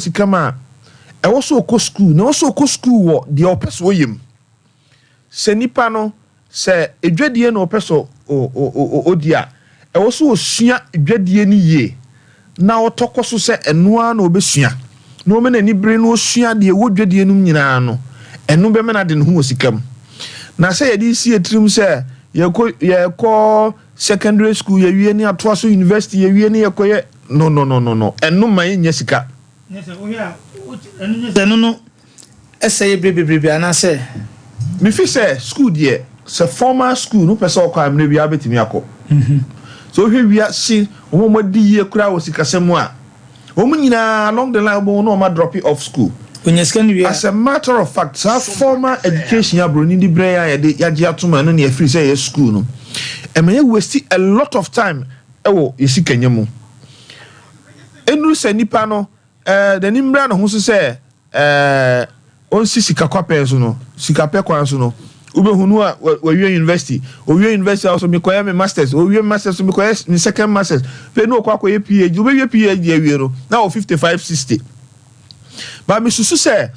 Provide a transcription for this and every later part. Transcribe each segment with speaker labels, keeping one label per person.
Speaker 1: Sika mu a, ɛwɔ sɛ ɔkɔ sukuu, na ɛwɔ sɛ ɔkɔ sukuu wɔ deɛ ɔpɛ sɛ ɔyɛ mu. Sɛ nipa no, sɛ edwadie na ɔpɛ sɛ ɔdi a, ɛwɔ sɛ ɔsua dwadie no yie na ɔtɔ kɔ so sɛ ɛno ara na ɔbɛsua, na ɔma n'ani bere na ɔsua deɛ ɛwɔ dwadie no mu nyinaa no, ɛno bɛma no ade ne ho wɔ sika mu. Na sɛ yɛde si yɛn tirim sɛ yɛkɔ yɛkɔ secondary school, yɛwie ne atoa so university, yɛwie ne yɛkɔyɛ no, no, no, no, no, ɛno ma yɛnnya sika.
Speaker 2: Nyɛ sɛ wohwɛ a, ɛno nyɛ sɛ ɛno no ɛsɛe yɛ berɛ bebrebe anaasɛ.
Speaker 1: Mefi sɛ school deɛ, sɛ formal school no, wopɛ sɛ wokɔ a, mmerɛ biara wobɛtumi akɔ. Sɛ wohwɛ wiase, wɔn a wɔadi yie koraa wɔ sikasɛm mu a, wɔn nyinaa along the line wobɛhu na wɔn adrop off school.
Speaker 2: Onya sika no wie a.
Speaker 1: As a matter of fact, saa formal education a broni de brɛ yɛn a yɛde yɛagye atom a ɛno na yɛfiri sɛ ɛyɛ school no, ɛma yɛ waste a lot of time wɔ yɛ sikanya mu. Ɛnuru sɛ nipa no n'ani mmra ne ho so sɛ ɔnsi sika kwapɛn so no, sika pɛ kwan so no, wobɛhu no a wawie university. Owie university a, ɔso mekɔyɛ me masters. Owie me masters so, mekɔyɛ me second masters. Afei ne ɔkɔ akɔyɛ PhD. Wobɛwie PhD awie no, na wɔ 55, 60. Ba mesusu sɛ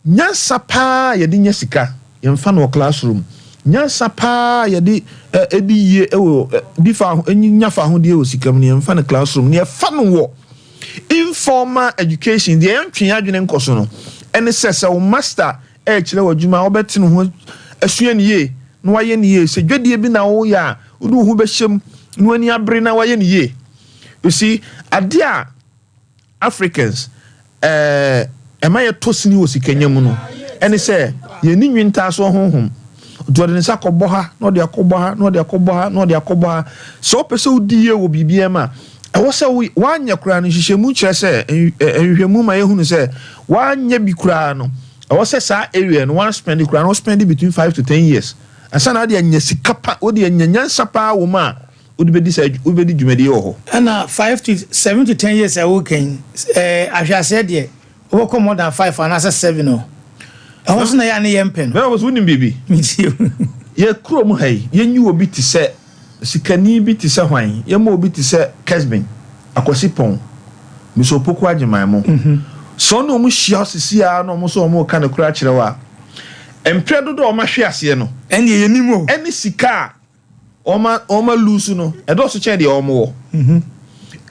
Speaker 1: nyansa paa yɛde nya sika, yɛmfa no wɔ classroom. Nyansa paa yɛde ɛdi yie wɔ di fa nya fa ahodie wɔ sika mu no, yɛmfa no classroom. Na yɛfa no wɔ informal education deɛ, yɛntwe yɛn adwene nkɔ so no, ɛne sɛ wo master ɛrekyerɛ wɔ adwuma a, wobɛte ne ho asua ne yie na wayɛ ne yie. Sɛ dwadie bi na woyɛ a, wode wo ho bɛhyɛ mu na w'ani abere na wayɛ ne yie. You see, adeɛ a Africans ɛma yɛtɔ sini wɔ sikanya mu no ɛne sɛ yɛni nwintaasoɔ honhom. Nti ɔde ne nsa akɔbɔ ha na ɔde akɔbɔ ha na ɔde akɔbɔ ha na ɔde akɔbɔ ha. Sɛ wopɛ sɛ wodi yie wɔ biribiara mu a, ɛwɔ sɛ wo woanyɛ koraa no, nhyehyɛmu kyerɛ sɛ, nhwehwɛmu ma yɛhunu sɛ woanyɛ bi koraa no, ɛwɔ sɛ saa area no woan spend koraa no, wo spend between 5 to 10 years ansa na wode anya sika pa, wode anya nyansa paa wɔ mu a wode bɛdi saa, wobɛdi dwumadie wɔ hɔ.
Speaker 2: Ɛna 5 to 7 to 10 years a woka yi, ahwɛaseɛ deɛ, wobɛkɔ more than five anaasɛ seven o. Ɛhɔ so na yɛ a ne yɛ mpɛ no.
Speaker 1: Bɛrɛ wɔ so, wonim biribi?
Speaker 2: Metie.
Speaker 1: Yɛ kurom ha yi, yɛnyi obi te sɛ sikani bi te sɛ hwan, yɛma obi te sɛ Kesbin Akwasi Pɔn, Mr Opoku Agyeman mo, sɛ ɔne ɔmo hyia sisi a na ɔmo sɛ ɔmo ka ne kora kyerɛ wo a, mprɛ dodo a ɔmo ahwe aseɛ no
Speaker 2: ɛne yɛnim o.
Speaker 1: Ɛne sika a ɔma lose no ɛdɔɔso kyɛn deɛ ɔmo wɔ.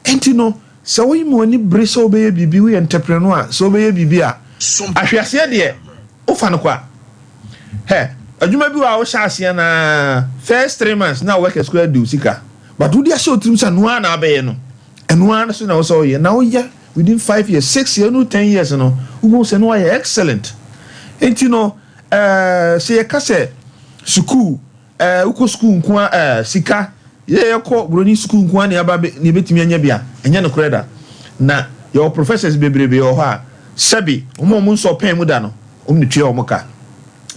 Speaker 1: Nti no, sɛ woyi ma w'ani bere sɛ wobɛyɛ biribi, woyɛ entrepreneur a, sɛ wobɛyɛ biribi a, ahweaseɛ deɛ wofa no kwa. Hɛ, adwuma bi wɔ a wohyɛ aseɛ naa, first 3 months na workers koraa di wo sika, but wode ahyɛ wo tirim sɛ ɛno ara na abɛyɛ no, ɛno ara so na wo sɛ woyɛ na woyɛ within 5 years, 6 years no, 10 years no, wobɛhu sɛ no wayɛ excellent. Nti no sɛ yɛka sɛ sukuu, wokɔ sukuu nko a, sika yɛkɔ buroni sukuu nko a ne aba ne yɛbɛtumi anya bi a, ɛnyɛ nokorɛ da. Na yɛwɔ professors bebrebe wɔ hɔ a sɛbi wɔn a wɔn nsɔ pɛn mu da no, wɔn ne tua wɔn ka.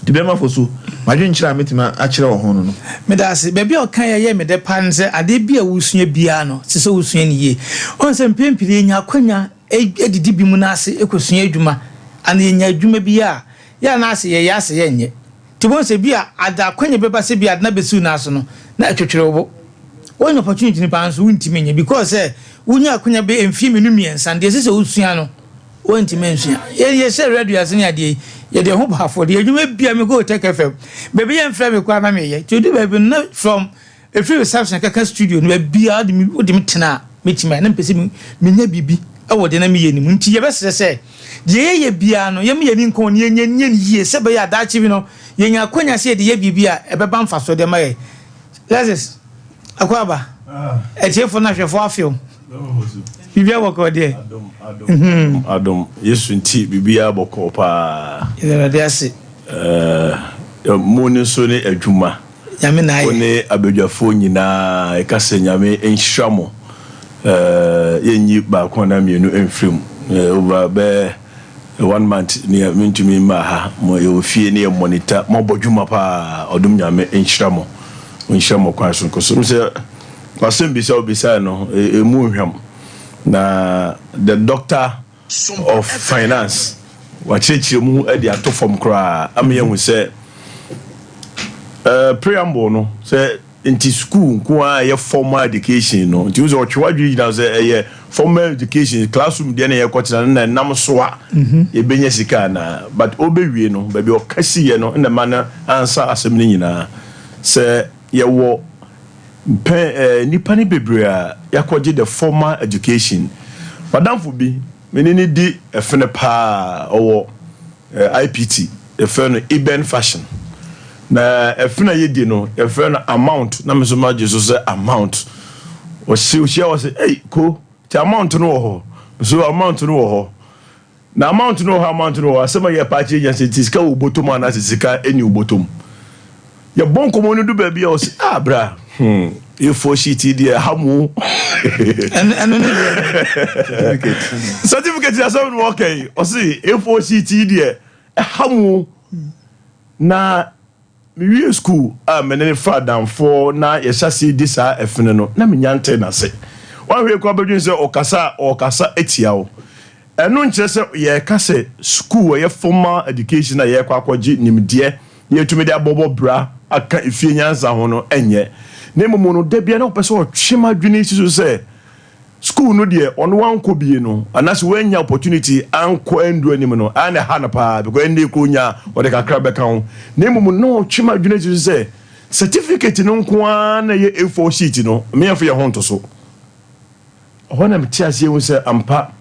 Speaker 1: Nti bɛrima fo so madwenkyerɛ a mɛtumi akyerɛ wɔ ho no.
Speaker 2: Meda ase. Baabi a ɔka yɛ yɛ mede pa no sɛ adeɛ bi a wosua biara no, sɛ wosua no yie. Ɔn sɛ mpɛn pii yɛnya akwanya adidi bi mu no ase kɔsua adwuma ana yɛnya adwuma bi a yɛ ana ase yɛyɛ ase yɛnyɛ. Nti wɔn sɛ bi a ada akwanya bɛba sɛ bi ade na bɛsiw no ase no na ɛtwetwere wo bo. Wɔnya opportunity no paa nso wontumi nyɛ because sɛ wonya akwanya bɛ mfie mmienu mmiɛnsa deɛ ɛsɛ sɛ wosua no, wɔntumi nsua. Yɛhyɛ radio ase ne adeɛ yi, yɛde ho bɔ afɔdeɛ. Adwuma bia mekɔ Otec FM, baabi yɛmfrɛ me koraa na meyɛ. Nti odu baabi no na from ɛfiri reception kɛkɛ studio no, baabiaa wode me tena a mɛtumi ayɛ na mepɛ sɛ menya biribi ɛwɔ deɛ na meyɛ no mu. Nti yɛbɛsrɛ sɛ deɛ yɛyɛ biara no, yɛma yɛni nkɔn ne yɛnyɛ nyɛ no yie sɛ bɛyɛ adaakye bi no yɛnya akwanya sɛ yɛde yɛ biribi a ɛbɛba mfasoɔ de ma yɛ. Lexis akɔ aba, atiefo no ahwɛfoɔ afew biribi abɔkɔ deɛ.
Speaker 3: Adom Yesu nti biribiara bɔkɔɔ paa.
Speaker 2: Yɛda Awurade ase.
Speaker 3: Mo ne nso ne adwuma.
Speaker 2: Nyame na
Speaker 3: Wo
Speaker 2: ayɛ.
Speaker 3: Ne abadwafoɔ nyinaa, ɛka sɛ Nyame nhyira mo. Yɛnyi baako anaa mmienu mfiri mu. Over bɛɛ one month ne mentumi mmaa ha. Mo yɛwɔ fie ne yɛ monitor. Moabɔ dwuma paa. Ɔdom Nyame nhyira mo, nhyira mo kwan so nkɔ so. Sɛ wasɛm bisa obisae no, ɛmu nhwam na the doctor of finance wakyerɛkyerɛ mu de ato fam koraa ama yɛahu sɛ preamble no sɛ nti school nko a ɛyɛ formal education no. Nti sɛ ɔtwe wadwene gyina sɛ ɛyɛ Formal education, classroom deɛ na yɛkɔtena no na ɛnam so a yɛbɛnya sika anaa? But ɔbɛwie no, baabi a ɔka siiɛ no na ɛma no ansa asɛm no nyinaa. Sɛ yɛwɔ mpɛn eh, nnipa no bebree a yɛakɔgye the formal education. M'adamfo bi, me ne no di ɛfene paa, ɔwɔ eh, IPT, yɛfrɛ no Eben Fashion. Na ɛfene a yɛdi no, yɛfrɛ no amount, na me nso magye so sɛ amount. Ɔse, ɔhyia wɔ sɛ, ei, ko, nti amount no wɔ hɔ. So amount no wɔ hɔ. Na amount no wɔ hɔ, amount no wɔ hɔ. Asɛm a yɛ paa kyerɛ nyina sɛ nti sika wɔ wo bɔtɔ mu anaasɛ sika nni wo bɔtɔ mu. Yɛbɔ nkɔmmɔ no du baabi a ɔse, ah bra, hmm, A4 sheet yi deɛ ɛha mu o.
Speaker 2: Ɛno ne deɛ.
Speaker 3: Certificate. Certificate asɛm no ɔka yi, ɔse A4 sheet yi deɛ ɛha mu o. Na Mewiee sukuu a me ne no faa adamfoɔ na yɛhyɛ aseɛ di saa ɛfene no, na mennya ntee n'ase. Woanhwɛ yi koraa wobɛdwene sɛ ɔkasa a ɔrekasa atia wo. Ɛno nkyerɛ sɛ yɛreka sɛ sukuu a ɛyɛ formal education a yɛrekɔ akɔgye nimdeɛ na yɛatumi de abɔbɔ bra aka efie nyansa ho no nyɛ. Na mmom no, da biara na ɔpɛ sɛ ɔtwe m'adwene si so sɛ School no deɛ ɔno wankɔ bie no anaasɛ wannya opportunity ankɔ andu anim no ɛa na ɛha no paa because ɛnde kɔ ɔnya a ɔde kakra bɛka ho na mmom na ɔtwe m'adwene si so sɛ certificate no nko ara na ɛyɛ A4 sheet no meɛmfa yɛn ho nto so. Ɛhɔ na mete aseɛ hu sɛ ampa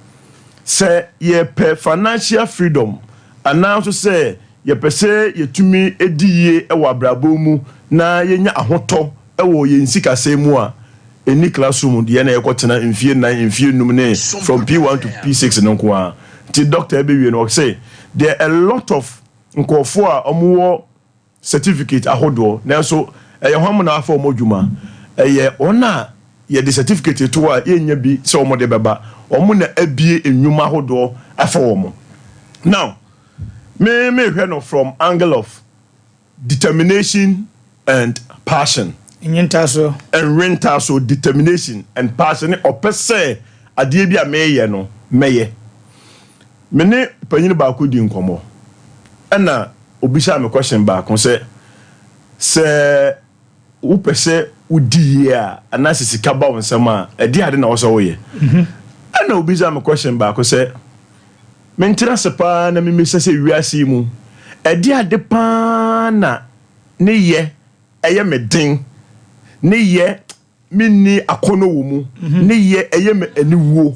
Speaker 3: sɛ yɛpɛ financial freedom anaa nso sɛ yɛpɛ sɛ yɛtumi di yie wɔ abrabɔ mu na yɛnya ahotɔ wɔ yɛn sikasɛm mu a, ɛnni classroom deɛ na yɛkɔtena mfie nnan, mfie nnum ne from P1 to P6 no nko ara. Nti doctor bɛwie no ɔse there are a lot of nkurɔfoɔ a wɔwɔ certificate ahodoɔ nanso ɛyɛ hwan na afa wɔn adwuma? Ɛyɛ wɔn a yɛde certificate to hɔ a yɛnnya bi sɛ wɔde bɛba, wɔn na abue nnwuma ahodoɔ afa wɔn. Now me mehwɛ no from angle of determination and passion.
Speaker 2: Nwentasoɔ.
Speaker 3: Nwentasoɔ, determination and passion ne ɔpɛ sɛ adeɛ bi a meyɛ no mɛyɛ. Me ne panyin baako di nkɔmmɔ ɛna obisaa me question baako sɛ, sɛ wopɛ sɛ wodi yie a anaasɛ sika ba wo nsam a ɛdeɛ ade na ɛwɔ sɛ woyɛ? Ɛna obisaa me question baako sɛ, Mentena ase paa na mimmisa sɛ wiase yi mu, ɛdeɛn ade paa na ne yɛ ɛyɛ me den, ne yɛ menni akɔnnɔ wɔ mu, ne yɛ ɛyɛ me aniwuo,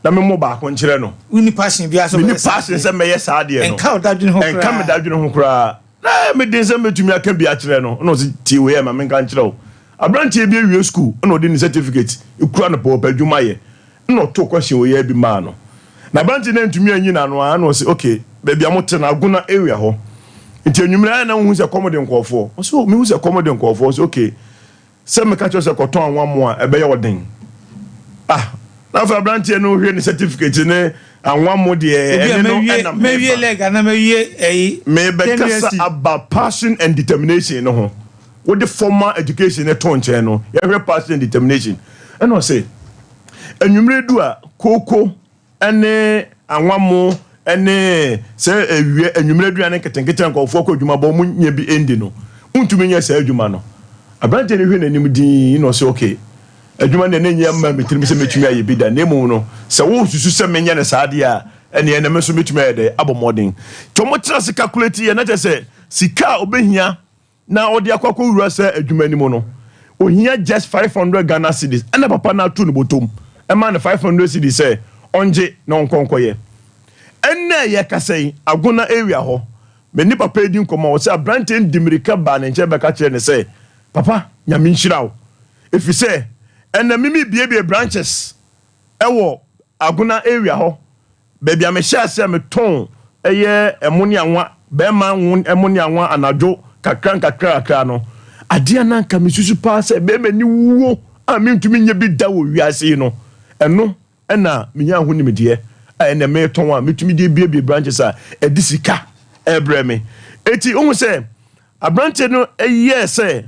Speaker 3: na memmɔ baako nkyerɛ no.
Speaker 2: Wonni passion biara sɛ
Speaker 3: Menni
Speaker 2: wobɛyɛ saa
Speaker 3: passion
Speaker 2: adeɛ.
Speaker 3: sɛ mɛyɛ saa adeɛ no.
Speaker 2: Ɛnka wo dadwene ho
Speaker 3: Ɛnka me
Speaker 2: koraa.
Speaker 3: dadwene ho koraa. Na ɛyɛ me den sɛ mɛtumi aka bi akyerɛ no. Ɛna ɔse, tie wei ɛ, ma menka nkyerɛ wo. Aberanteɛ bi awie sukuu, ɛna ɔde ne certificate kura no pɛ, ɔpɛ adwuma yɛ. Nna ɔtoo question wei ara bi maa no. Na aberantsɛ no enntumi annyi n'ano ara na ɔse okay, beebi a mote no Agona area hɔ. Ntsi ewimbir ayɛ na wohu sɛ kɔm de nkorɔfoɔ. Ɔse oh mehu sɛ kɔm de nkorɔfoɔ. Ɔse okay, sɛ meka kyerɛ wo sɛ kɔtɔn anwammo a ɛbɛyɛ wo den? Ah, na afei aberanteɛ no hwɛ ne certificate ne anwammo deɛ
Speaker 2: Obi a
Speaker 3: ɛne no
Speaker 2: mawie
Speaker 3: ɛnam
Speaker 2: mawie
Speaker 3: hefa?
Speaker 2: leg anaa mawie ɛyi
Speaker 3: Merebɛkasa
Speaker 2: KNUST.
Speaker 3: aba passion and determination no ho. Wode formal education no to nkyɛn no, yɛhwɛ passion and determination. Ɛna ɔse, anwummere du a, kooko ne anwammo ne sɛ awia anwummere aduane nketenkete a nkurɔfoɔ kɔ adwuma bɔ wɔn nya bi ndi no, wontumi nyɛ saa adwuma no. Aberanteɛ no hwɛ n'anim dinn na ɔse, okay, adwuma no deɛ na ɛnyɛ mma me tirim sɛ mɛtumi ayɛ bi da, na mmom no, sɛ wosusu sɛ menyɛ no saa deɛ a, ɛneɛ na me nso mɛtumi ayɛ dɛ abɔ mmɔden. Nti wɔtena ase calculate yɛ, na kyerɛ sɛ sika a ɔbɛhia na ɔde akɔ akɔwura saa adwuma no mu no, ohia just 500 Ghana cedis. Ɛna papa no ato ne bɔtɔm ma no 500 cedis sɛ ɔngye na ɔnkɔ nkɔyɛ. Ɛnnɛ a yɛrekasa yi, Agona area hɔ, me ne papa yi di nkɔmmɔ a, ɔse aberanteɛ no de mmirika baa ne nkyɛn bɛka kyerɛɛ no sɛ, Papa, Nyame nhyira wo, ɛfiri sɛ ɛnnɛ me merebuebue branches wɔ Agona area hɔ. Baabi a mehyɛɛ ase a metɔn ɛyɛ ɛmo ne anwa, bɛrima ngo ɛmo ne anwa anadwo kakra nkakra kakra no, adeɛ a na anka mesusu paa sɛ ɛbɛyɛ m'aniwuo a mentumi nyɛ bi da wɔ wiase yi no, ɛno na menyaa ho nimdeɛ a ɛnnɛ metɔn a metumi de abuebue branches a ɛde sika ɛrebrɛ me. Enti wohu sɛ aberanteɛ no yɛɛ sɛ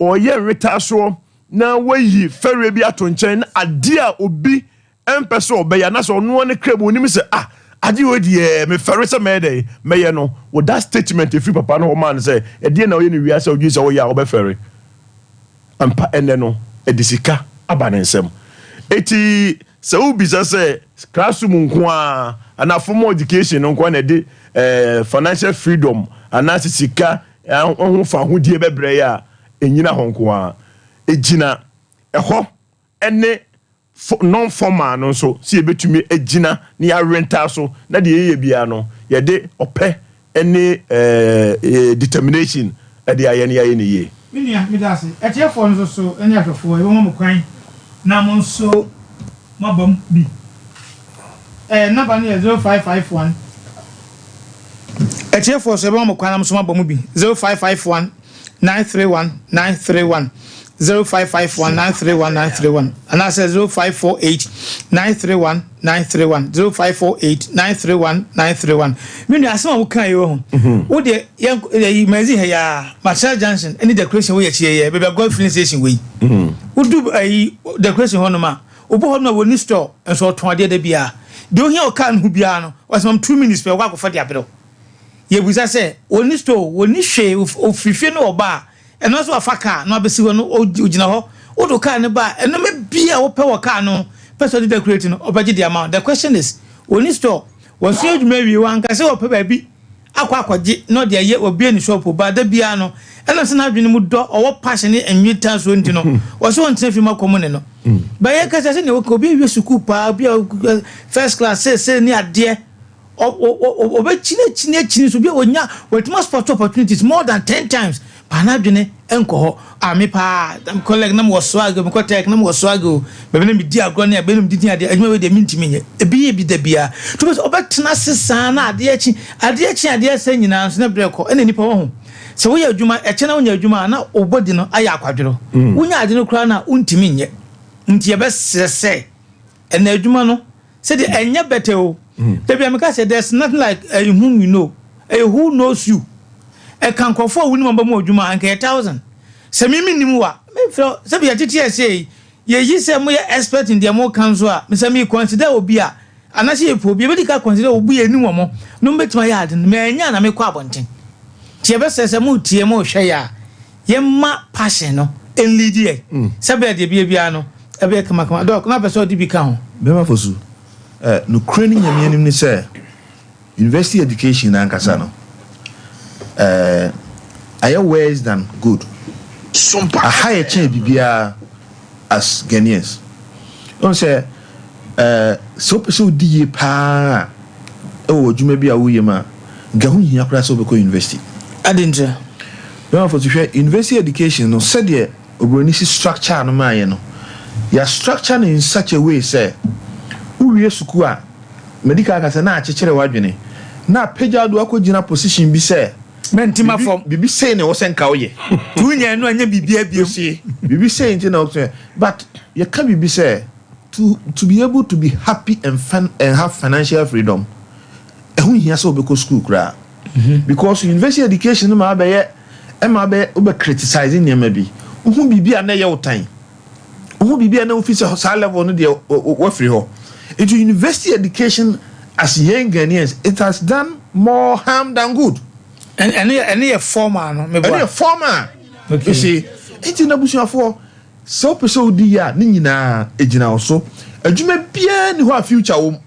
Speaker 3: ɔreyɛ nwetaasoɔ na wayi fɛreɛ bi ato nkyɛn na adeɛ a obi ɛmpɛ sɛ ɔbɛyɛ anaasɛ ɔno ara ne kra mu ɔnim sɛ ah adeɛ wei deɛ mefɛre sɛ mɛyɛ dɛn mɛyɛ no with that statement ɛfiri papa no hɔ maa no sɛ ɛdeɛn na ɔyɛ no wiase a ɔdwene sɛ woyɛ a wobɛfɛre ampa ɛnnɛ no ɛde sika aba ne nsam eti. Sɛ wobisa sɛ classroom nko a anaa formal education no nko a na ɛde financial freedom anaasɛ sika ho fa ahodie bɛbrɛ yɛ a, ɛnyina hɔ nko a, ɛgyina ɛhɔ ɛne non-formal no nso sɛ yɛbɛtumi agyina na yɛawenta so na deɛ yɛyɛ biara no, yɛde ɔpɛ ne determination ɛde ayɛ no, yɛayɛ no yie.
Speaker 2: Me nua, meda ase. Ɛtiɛfoɔ no nso so ne ahwɛfoɔ, yɛbɛma mo kwan na mo nso moaba mu bi. Number no yɛ 0551. Ɛtiɛfoɔ so, yɛbɛma mo kwan na mo nso moaba mu bi. 0551 931 931, 0551 931 931, anaasɛ 0548 931 931, 0548 931 931. Me nua, asɛm a woka yi wɔ ho, wo deɛ, yɛn yɛyi magazine ha yaa, Marshall Junction ɛne decoration wo yɛ kyerɛ yɛ baabi a God filling station wei. Wodu ayi decoration hɔ nom a, wobɔ hɔ nom a, wɔni store nso ɔtɔn adeɛ da biara. Deɛ ohia wɔ kaa no ho biara no, ɔsɛ mam 2 minutes pɛ, wɔkɔ akɔfa de abrɛw. Yɛbusa sɛ wɔni store, wɔni hwee, ofiri fie no ɔba a, ɛno nso wafa kaa na wabɛsi hɔ no, ogyina hɔ. Wode kaa no ba a, ɛnoma bi a wopɛ wɔ kaa no pɛ sɛ ɔde decorate no, ɔbɛgye de ama wo. The question is, wɔni store, wɔsua adwuma awie, wanka sɛ wɔpɛ baabi akɔ akɔgye na ɔde ayɛ obie ne shop ba da biara no. Ɛna sɛ n'adwene mu dɔ, ɔwɔ passion ne nwita so nti no, wɔsɛ wɔntena fi mu akɔ mu ne no bɛyɛ kasa sɛ nea wɔka obi awie sukuu paa, obi a first class seesei ne adeɛ, ɔbɛkyini akyini akyini so, obi a wɔnya wɔatumi spot opportunities more than 10 times paa, n'adwene nkɔ hɔ. A me paa, college na mewɔ swag, mekɔ tech na mewɔ swag o, baabi na medi agorɔ ne abɛnum didi adeɛ, adwuma wei deɛ mentumi nyɛ. Ebi yɛ bi da biara to bɛ sɛ ɔbɛtena ase saa na adeɛ akyi, adeɛ akyi, adeɛ sɛ nyinaa nso na berɛ kɔ. Ɛna nipa wɔ ho sɛ woyɛ adwuma ɛkyɛ na wonya adwuma a, na wo body no ayɛ akwadworɔ, wonya ade no koraa na wontumi nyɛ. Nti yɛbɛsrɛ sɛ ɛna adwuma no sɛdeɛ ɛnyɛ better o. Dabi a meka sɛ there's nothing like whom you know, ɛyɛ who knows you. Ɛka nkurɔfoɔ a wonim ɔba mu adwuma a, anka yɛ thousand sɛ mimi nim wa memfrɛ sɛbi yɛtete ɛsɛ yi, yɛyi sɛ moyɛ expert in deɛ moka nso a, mesɛ me consider obi a anaasɛ yɛpɛ obi yɛbɛdi ka consider obi yɛ anim wɔ mo na mobɛtumi ayɛ ade no, maanya na mekɔ abɔnten. Nti yɛbɛsɛ sɛ motie, mohwɛ yɛ a, yɛma passion no ɛnlidi yɛ sɛ bɛɛ deɛ bia biara no ɛbɛyɛ kamakama. Doc, na pɛ sɛ ɔde bi ka ho.
Speaker 1: Bɛma fo so nokorɛ no Nyame anim ne sɛ university education nankasa no ayɛ worse than good. Aha yɛ kyɛn biribiara as Ghanaians. Ɔn sɛ wopɛ sɛ wodi yie paa ɛwɔ adwuma bi a woyɛ mu a, nka ho hia koraa sɛ wobɛkɔ university.
Speaker 2: Ade nkyerɛ.
Speaker 1: Bɛma fo so, hwɛ, university education no, sɛdeɛ oburoni si structure no maayɛ no, yɛ structure no in such a way sɛ wowie sukuu a, medical ka sɛ na akyekyere w'adwene na apagya do akɔgyina position bi sɛ
Speaker 2: mɛntima fam.
Speaker 1: Biribi sei na ɛwɔ sɛ nka woyɛ.
Speaker 2: Nti wonya no anyɛ biribia bio.
Speaker 1: See, biribi sei nti na wɔsɛ, but yɛka biribi sɛ to be able to be happy and fun and have financial freedom, ɛho hia sɛ wobɛkɔ school koraa, because university education no ma abɛyɛ, ɛma abɛyɛ wobɛ criticize nneɛma bi, wohu biribi a na ɛyɛ wo tan, wohu biribi a na wofi sɛ saa level no deɛ wafiri hɔ. Nti university education, as yɛn Ghanaians, it has done more harm than good.
Speaker 2: Ɛne yɛ formal no.
Speaker 1: Ɛne yɛ formal. You see, nti na busuafoɔ, sɛ wopɛ sɛ wodi yie a, ne nyinaa egyina wo so. Adwuma biara ni hɔ a future wɔ mu.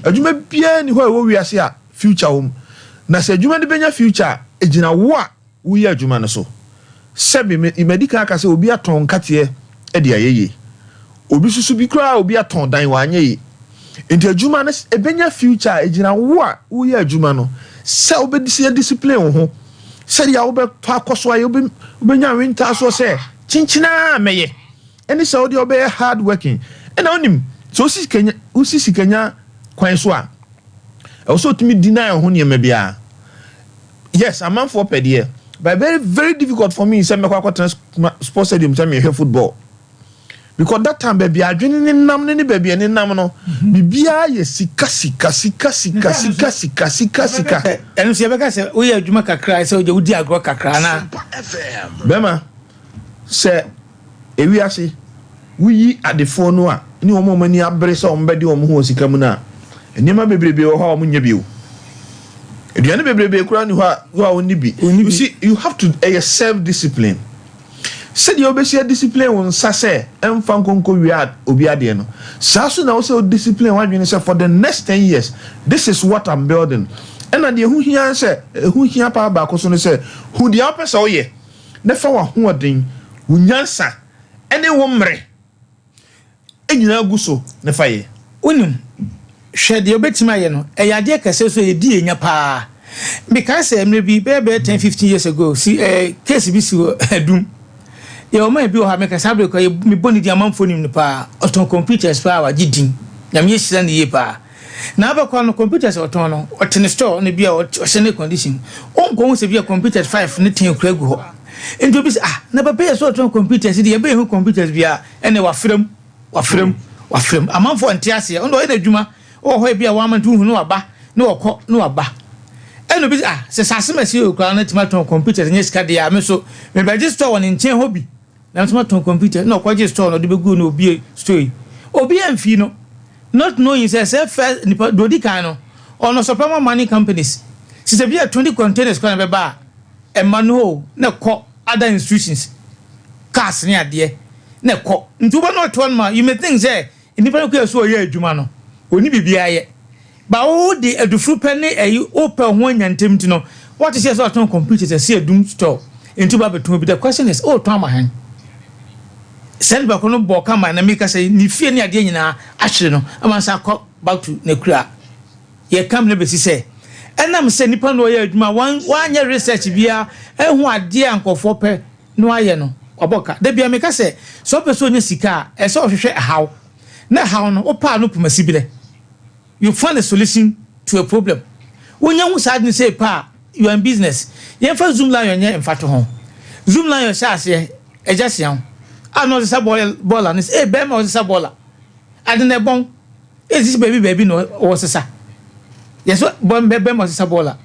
Speaker 1: Adwuma biara ni hɔ a ɛwɔ wiase a future wɔ mu. Na sɛ adwuma no bɛnya future a, egyina wo a woyɛ adwuma no so. Sɛbi, madi kan aka sɛ obi atɔn nkateɛ de ayɛ yie, obi soso bi koraa, obi atɔn dan wanyɛ yie. Nti adwuma no ebɛnya future a, egyina wo a woyɛ adwuma no sɛ wobɛdi discipline wo ho, sɛdeɛ wobɛtɔ akɔ so ayɛ, wobɛnya winter soɔ sɛ kyenkyena mɛyɛ, ɛne sɛ wode wobɛyɛ hard working. Ɛna wonim sɛ wosi sikanya kwan so a, ɛwɔ sɛ wotumi deny wo ho nneɛma biara. Yes, amanfoɔ pɛ deɛ, but very very difficult for me sɛ mɛkɔ akɔtena sports stadium sɛ mehwɛ football, because that time baabi adwene ne nam ne baabi a ne nam no, biribiara yɛ sika, sika, sika, sika, sika, sika, sika, sika.
Speaker 2: Ɛno nso yɛbɛka sɛ woyɛ adwuma kakra sɛ wogye wodi agorɔ kakra na
Speaker 1: Bɛrima, sɛ ewiase woyi adefoɔ no a ne wɔn a wɔn ani abere sɛ wɔn bɛde wɔn ho wɔ sika mu no a, nneɛma bebrebe wɔ hɔ a wɔn nyɛ bio. Aduane bebrebe koraa ni hɔ a wɔn ni bi. You see, you have to, ɛyɛ self discipline. Sɛdeɛ wobɛsi adiscipline wo nsa sɛ ɛmfa nkonko wia obi adeɛ no, saa so na wo sɛ wo discipline w'adwene sɛ for the next 10 years, this is what I'm building. Ɛna deɛ ɛho hia sɛ ɛho hia paa baako so no sɛ hu deɛ wopɛ sɛ woyɛ na fa w'ahoɔden, wo nyansa ɛne wo mmerɛ nyinaa gu so ne fa yɛ.
Speaker 2: Wonim, hwɛ, deɛ wobɛtumi ayɛ no ɛyɛ adeɛ kɛseɛ so yɛdi yɛnya paa. Mekae sɛ mmerɛ bi bɛyɛ 10 15 years ago si case bi si wɔ Adum. Yɛwɔ man bi wɔ ha, meka saa bere kɔ mebɔ ne din, amanfoɔ nim no paa. Ɔtɔn computers paa, wagye din, Nyame ahyira no yie paa. Na abɛkɔ no, computers ɔtɔn no, ɔte ne store no bi a ɔhyɛ ne condition, ɔnkɔ ho sɛ bi a computers five ne 10 kura gu hɔ. Nti obi sɛ, "Ah, na papa yɛ sɛ ɔtɔn computers deɛ, yɛbɛyɛ ho computers bi a ɛnɛ wafrɛ wafrɛ wafrɛ." Amanfoɔ nte aseɛ. Ɔno ɔyɛ n'adwuma ɔwɔ hɔ bi a wama nti wohu ne waba ne wɔkɔ ne waba. Ɛna obi sɛ, "Ah, sɛ saa asɛm asi okura no tumi atɔn computers nyɛ sika deɛ a, me so mebɛgye store wɔ ne nkyɛn hɔ bi na nso matɔn computer." Na ɔkɔgye store no, ɔde bɛgu no, obie store yi, obi amfi no, not knowing sɛ first nipa deɛ odi kan no, ɔno supply money companies sisɛ bi a 20 containers kwan na bɛba a ɛma no o, na ɛkɔ other institutions, cars ne adeɛ na ɛkɔ. Nti wobɛ na ɔtoɔ no ma, you may think sɛ nipa no kɔ so ɔyɛ adwuma no, oni biribiara yɛ ba. Wo de adufuru pɛ ne ɛyi wopɛ ho anya ntɛm ti no, wɔte sɛ ɔtɔn computers ɛsi Adum store nti ba bɛtɔn bi. The question is, ɔtɔn ama hɛn? Sɛ nipa ko no bɔ kama na meka sɛ ne fie ne adeɛ nyinaa ahyere no ama nsa akɔ back to n'akura. Yɛ kam no bɛsi sɛ ɛnam sɛ nipa no ɔyɛ adwuma wɔn wanyɛ research biara ɛho adeɛ a nkɔfoɔ pɛ na wayɛ no, ɔbɔ ka. Dabi a meka sɛ ɔpɛ sɛ ɔnya sika a, ɛsɛ ɔhwehwɛ ɛhaw na ɛhaw no wopaa no poma si bi dɛ you find a solution to a problem. Wonya ho saa de sɛ pa a, you are in business. Yɛmfa Zoom Lion nyɛ mfato ho. Zoom Lion hyɛ aseɛ ɛgya sia ho a na ɔsesa bɔɔla no sɛ ee bɛrima ɔsesa bɔɔla ade na ɛbɔn esisi baabi baabi na ɔsesa yɛsɛ bɛrima ɔsesa bɔɔla.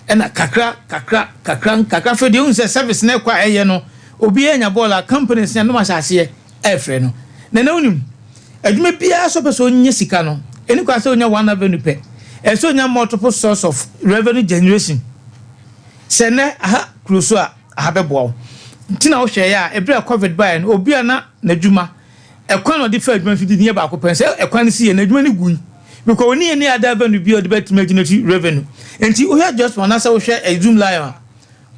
Speaker 2: Ɛna kakra kakra kakra kakra fɛ deɛ ohun sɛ service na ɛkɔ a ɛyɛ no, obi anya bɔɔla, companies na ɛnum ahyɛ aseɛ ɛɛfrɛ no. Na ɛna onim adwuma biara so pɛ sɛ ɔnyɛ sika no, ɛni kwan sɛ ɔnya one avenue pɛ, ɛsɛ ɔnya multiple source of revenue generation. Sɛ nɛ aha kuro so a, aha bɛboa wo. Nti na wohwɛ yɛ a, ebere a COVID baeɛ no, obi a na n'adwuma ɛkwan na ɔde fa adwuma fidi ne yɛ baako pɛ sɛ ɛkwan no si yɛ n'adwuma no gu yi because oni yɛ ne other avenue bi a ɔde bɛtumi agyina ti revenue. Nti wohwɛ just one anaasɛ wohwɛ Zoom Lion a,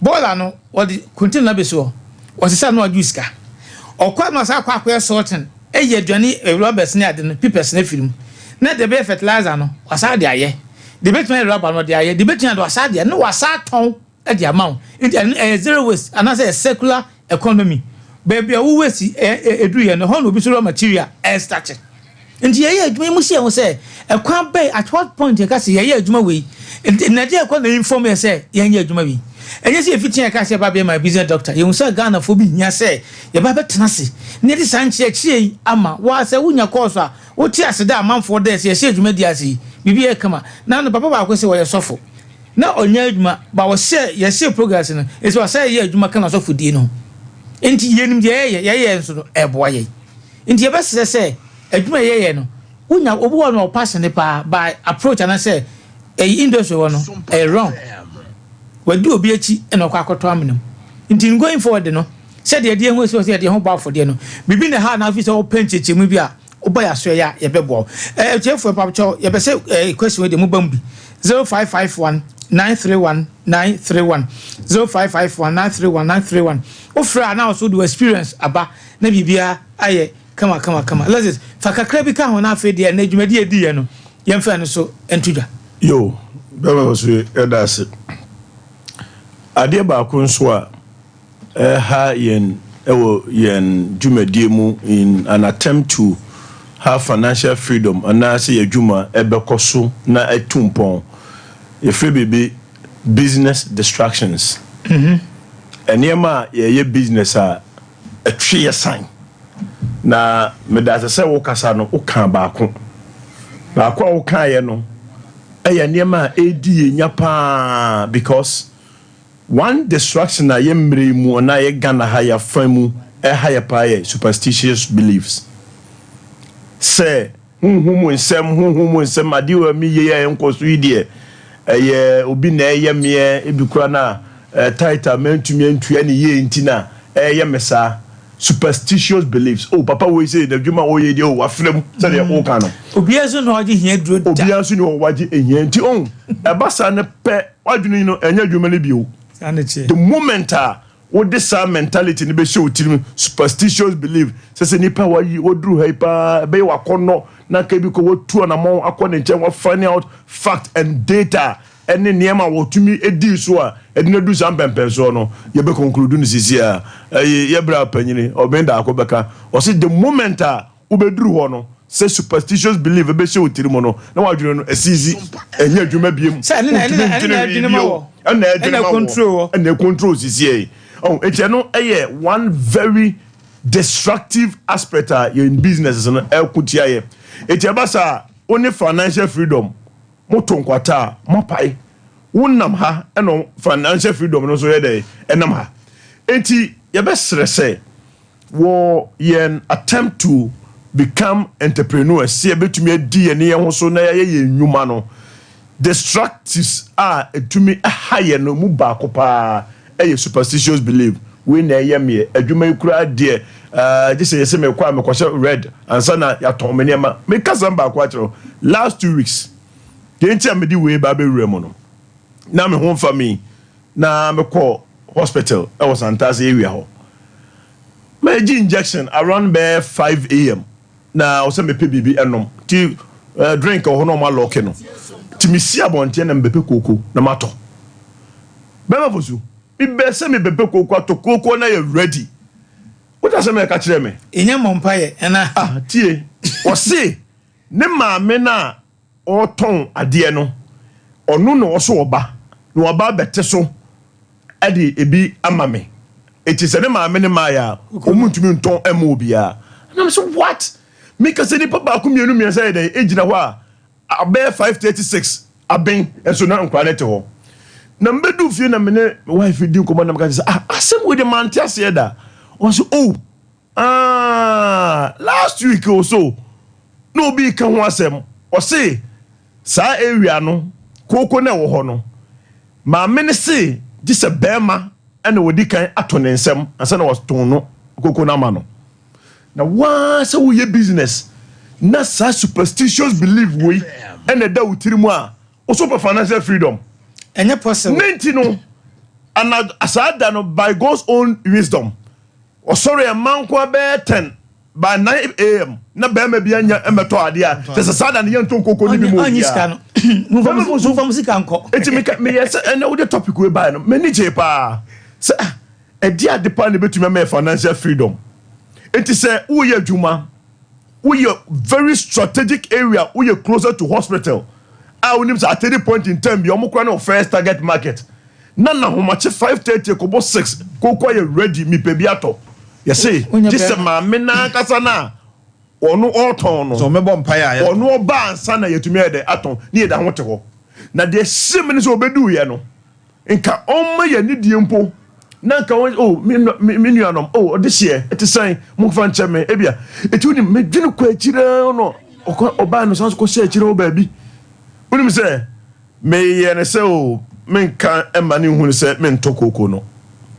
Speaker 2: bɔɔla no wɔde container bɛsi hɔ, wɔsesa no adwo sika ɔkɔ no ɔsa akɔ akɔyɛ sorting, ɛyɛ aduane, rubbers ne ade no, papers no afiri mu na de bɛyɛ fertilizer no, wasa de ayɛ de bɛtumi ayɛ rubber no, ɔde ayɛ de bɛtumi ade, wasa de ayɛ na wasa atɔn de ama wo. Nti ɛno ɛyɛ zero waste anaasɛ ɛyɛ circular economy. Baabi a wo waste ɛ ɛduru yɛ no hɔ na obi so raw material ɛyɛ start. Nti yɛyɛ adwuma yi mu si yɛn ho sɛ ɛkwan bɛyɛ, at what point yɛka sɛ yɛyɛ adwuma wei nti nnadeɛ ɛkɔ na inform yɛ sɛ yɛnyɛ adwuma wei. Ɛnyɛ sɛ yɛfi tia yɛka sɛ yɛba bɛyɛ my business doctor. Yɛhu sɛ Ghanafoɔ bi hia sɛ yɛba bɛtena ase na yɛde saa nkyerɛkyerɛ yi ama waa sɛ wonya kɔɔso a wote ase dɛ amanfoɔ dɛ sɛ yɛhyɛ adwuma di ase yi biribi yɛ kama. Na no papa baako sɛ wɔyɛ sɔfo na ɔnyɛ adwuma ba, wɔhyɛ yɛhyɛ progress no ɛsɛ wɔsɛ yɛ adwuma ka na sɔfo die no ho. Nti yɛnim deɛ yɛyɛ yɛyɛ nso no ɛboa yɛn. Nti yɛbɛsrɛ sɛ adwuma yɛyɛ no, wonya obi wɔ no ɔpa ne paa by approach anaasɛ ɛyi industry wɔ no ɛyɛ wrong, wadi obi akyi ɛna ɔkɔ akɔtɔ amena mu. Nti going forward no, sɛdeɛ ɛdeɛ ho esi wɔ sɛ yɛde ho bɔ afɔdeɛ no biribi na ha na afi sɛ ɔpɛ nkyɛnkyɛnmu bi a wobɔ yɛ aso yɛ a, yɛbɛboa wo. Ɛtiɛfoɔ mpakyɛw, yɛbɛ sɛ question wei deɛ mo ba mu bi 0551931931, 0551931931. Wofrɛ a na ɔso de experience aba na biribiara ayɛ kama kama kama. Let's fa kakra bi ka ho na afei deɛ na dwumadi edi yɛ no, yɛmfa no so nto dwa.
Speaker 3: Yo, bɛma wɔ so, yɛda ase. Adeɛ baako nso a ɛha yɛn ɛwɔ yɛn dwumadie mu in an attempt to have financial freedom anaasɛ yɛ adwuma ɛbɛkɔ so na ɛtu mpɔn, yɛfrɛ biribi business distractions. Nneɛma a yɛyɛ business a ɛtwe yɛ san na meda ase sɛ wokasa no, woka baako baako a wokaeɛ no ɛyɛ nneɛma a ɛredi yɛn nya paa, because one distraction a yɛ mmerɛ mu anaa yɛ Ghana ha yɛafa mu ɛha yɛ paa yɛ superstitious beliefs, sɛ huhum nsɛm, huhum nsɛm, adeɛ wɔ mi yie a ɛnkɔ so yi deɛ, ɛyɛ obi na ɛyɛ meɛ, ebi kura na tithe a mɛntumi ntua ne yie nti na ɛyɛ me saa. Superstitious beliefs. Oh, papa wei sei, n'adwuma a ɔyɛ deɛ, oh, wafrɛ mu, sɛdeɛ woka no.
Speaker 2: Obiara nso na ɔgye hia duro da.
Speaker 3: Obiara nso ni hɔ wagye ehia nti, oh, ɛba saa no pɛ, w'adwene no ɛnyɛ adwuma no bio.
Speaker 2: Saa na ɛteɛ.
Speaker 3: The moment a wode saa mentality no bɛhyɛ wo tirim, superstitious belief, sɛ sɛ nipa a wayi waduru ha yi paa, ɛbɛyɛ wakɔnnɔ, na nka bi kɔ watu anamɔn akɔ ne nkyɛn, wa find out fact and data ne nneɛma a wɔtumi dii so a ɛde no adu saa mpɛnpɛnsoɔ no, yɛbɛ conclude no sisi a, ɛyi yɛ bra panyini, ɔbɛn daako bɛka, ɔse the moment a wobɛduru hɔ no, sɛ superstitious belief bɛhyɛ wo tiri mu no, na w'adwene no asizi, ɛnyɛ adwuma biom,
Speaker 2: Sɛ ɛne na ɛne
Speaker 3: wontumi
Speaker 2: na ɛne
Speaker 3: ndwene
Speaker 2: na
Speaker 3: hwee
Speaker 2: ɛdwene ma
Speaker 3: bio,
Speaker 2: wɔ.
Speaker 3: ɛna
Speaker 2: Ɛna
Speaker 3: ɛdwene ma wɔ,
Speaker 2: ɛcontrol wɔ.
Speaker 3: ɛna ɛcontrol sisi yi. Oh, enti ɛno ɛyɛ one very destructive aspect a yɛn businesses no ɛko tia yɛ. Enti ɛba saa, wo ne financial freedom Moto nkwata a, moapae. Wonam ha ɛna financial freedom no nso yɛ dɛn? Ɛnam ha. Enti yɛbɛsrɛ sɛ wɔ yɛn attempt to become entrepreneurs, sɛ yɛbɛtumi adi yɛne yɛn ho so na yɛayɛ yɛn nnwuma no, destructives a ɛtumi ha yɛn no mu baako paa yɛ superstitious belief. Wei na ɛyɛ meɛ, adwuma yi koraa deɛ eh, gye sɛ yɛsɛ mekɔ a mekɔhyɛ red ansa na yɛatɔn me nneɛma. Meka asɛm baako akyerɛ wo, last 2 weeks, deɛ nti a mede wei ba abɛwura mu no, na me ho mfa me na mekɔ hospital ɛwɔ Santase area hɔ. Magye injection around bɛyɛ 5 a.m. na ɔsɛ mepɛ biribi ɛnom nti drink wɔ hɔ na ɔmo alɔke no nti mesi abɔnten na mebɛpɛ kooko na matɔ. Bɛma fosu mebɛ sɛ mebɛpɛ kooko atɔ kooko na yɛ ready. Wote asɛm a ɛka kyerɛ me?
Speaker 2: Ɛnya mmɔ mpaeɛ ɛna.
Speaker 3: Ah, tie, ɔse ne maame no a ɔretɔn adeɛ no, ɔno na ɔso ɔba na waba abɛte so de ebi ama me. Eti sɛ ne maame ne maaeɛ a, wɔn ntumi ntɔn mma obiara. Na me sɛ what? Meka sɛ nipa baako mmienu mmiɛnsa yɛ dɛn egyina hɔ a abɛyɛ 5:36 aben nso na nkwadaa no te hɔ. Na mebɛduu fie na me ne me wife di nkɔmmɔ na meka kyerɛ sɛ ah, asɛm wei de mante aseɛ da. Ɔse oh, ah, last week o so na obi reka ho asɛm. Ɔse saa area no kooko na ɛwɔ hɔ no, maame no se gye sɛ bɛrima ɛna wɔdi kan ato ne nsam ansa na wɔtɔn no kooko no ama no. Na waa sɛ woyɛ business na saa superstitious belief wei ɛna ɛda wo tiri mu a, wo so pɛ financial freedom?
Speaker 2: Ɛnyɛ possible.
Speaker 3: Ne nti no, ana saa da no, by God's own wisdom, ɔsɔre ɛma nko abɛyɛ 10 by 9 a.m. na bɛrima bi anya mmɛtɔ adeɛ a kyɛ sɛ saa da no yɛntɔ nkoko no bi mu.
Speaker 2: Ɔnyi sika no. Momfa mo sika nkɔ.
Speaker 3: Enti meka meyɛ sɛ ɛnɛ wode topic wei baeɛ no, m'ani gyee paa sɛ ah, ɛde ade paa na ɛbɛtumi ama yɛ financial freedom. Enti sɛ woyɛ adwuma, woyɛ very strategic area, woyɛ closer to hospital a wonim sɛ at any point in time bi ɔmo kora ne wo first target market, na nahomakye 5:30 kɔbɔ 6 koko ayɛ ready, mepɛ bi atɔ, yɛse
Speaker 2: Wonya
Speaker 3: gye sɛ
Speaker 2: bɛrima.
Speaker 3: maame n'ankasa no a ɔno ɔretɔn no,
Speaker 1: sɛ ɔmɛbɔ mpaeɛ a yɛtɔn.
Speaker 3: Ɔno ɔba ansa na yɛtumi ayɛ dɛ atɔn ne yɛda ho te hɔ. Na deɛ hyɛ me ne sɛ ɔbɛduiɛ no, nka ɔmma yɛ anidie mpo na nka wɔn, oh, me me me nuanom, oh, ɔde hyeɛ ɛte sɛn, momfa nkyɛ me ebia. Eti wonim, medwene kɔ akyire no, ɔkɔ ɔbaa no san so kɔhyɛ akyire hɔ baabi. Wonim sɛ meyɛ ne sɛ o, menka ɛma ne nhunu sɛ mentɔ kooko no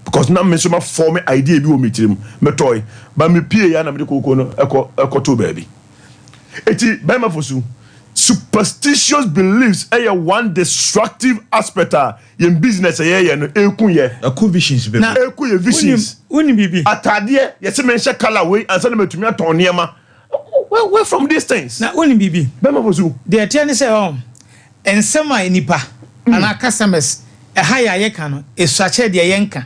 Speaker 3: because na me nso ma form idea bi wɔ me tirim. Metɔe ba mepie ya na mede kooko no ɛkɔ ɛkɔtoo baabi. Eti bɛrima fosu, superstitious beliefs ɛyɛ one destructive aspect a yɛn business ɛyɛ yɛ no eku yɛ.
Speaker 1: Ɛko visions bebree.
Speaker 2: Na
Speaker 3: eku yɛ visions.
Speaker 2: Wonim biribi?
Speaker 3: Ataadeɛ yɛsɛ menhyɛ colour wei ansa na matumi atɔn nneɛma. Where from these things?
Speaker 2: Na wonim biribi?
Speaker 3: Bɛrima fosu.
Speaker 2: Deɛ ɛteɛ ne sɛ ɔn, nsɛm a nnipa anaa customers ɛha yɛ a yɛka no, ɛsua kyɛn deɛ yɛnka.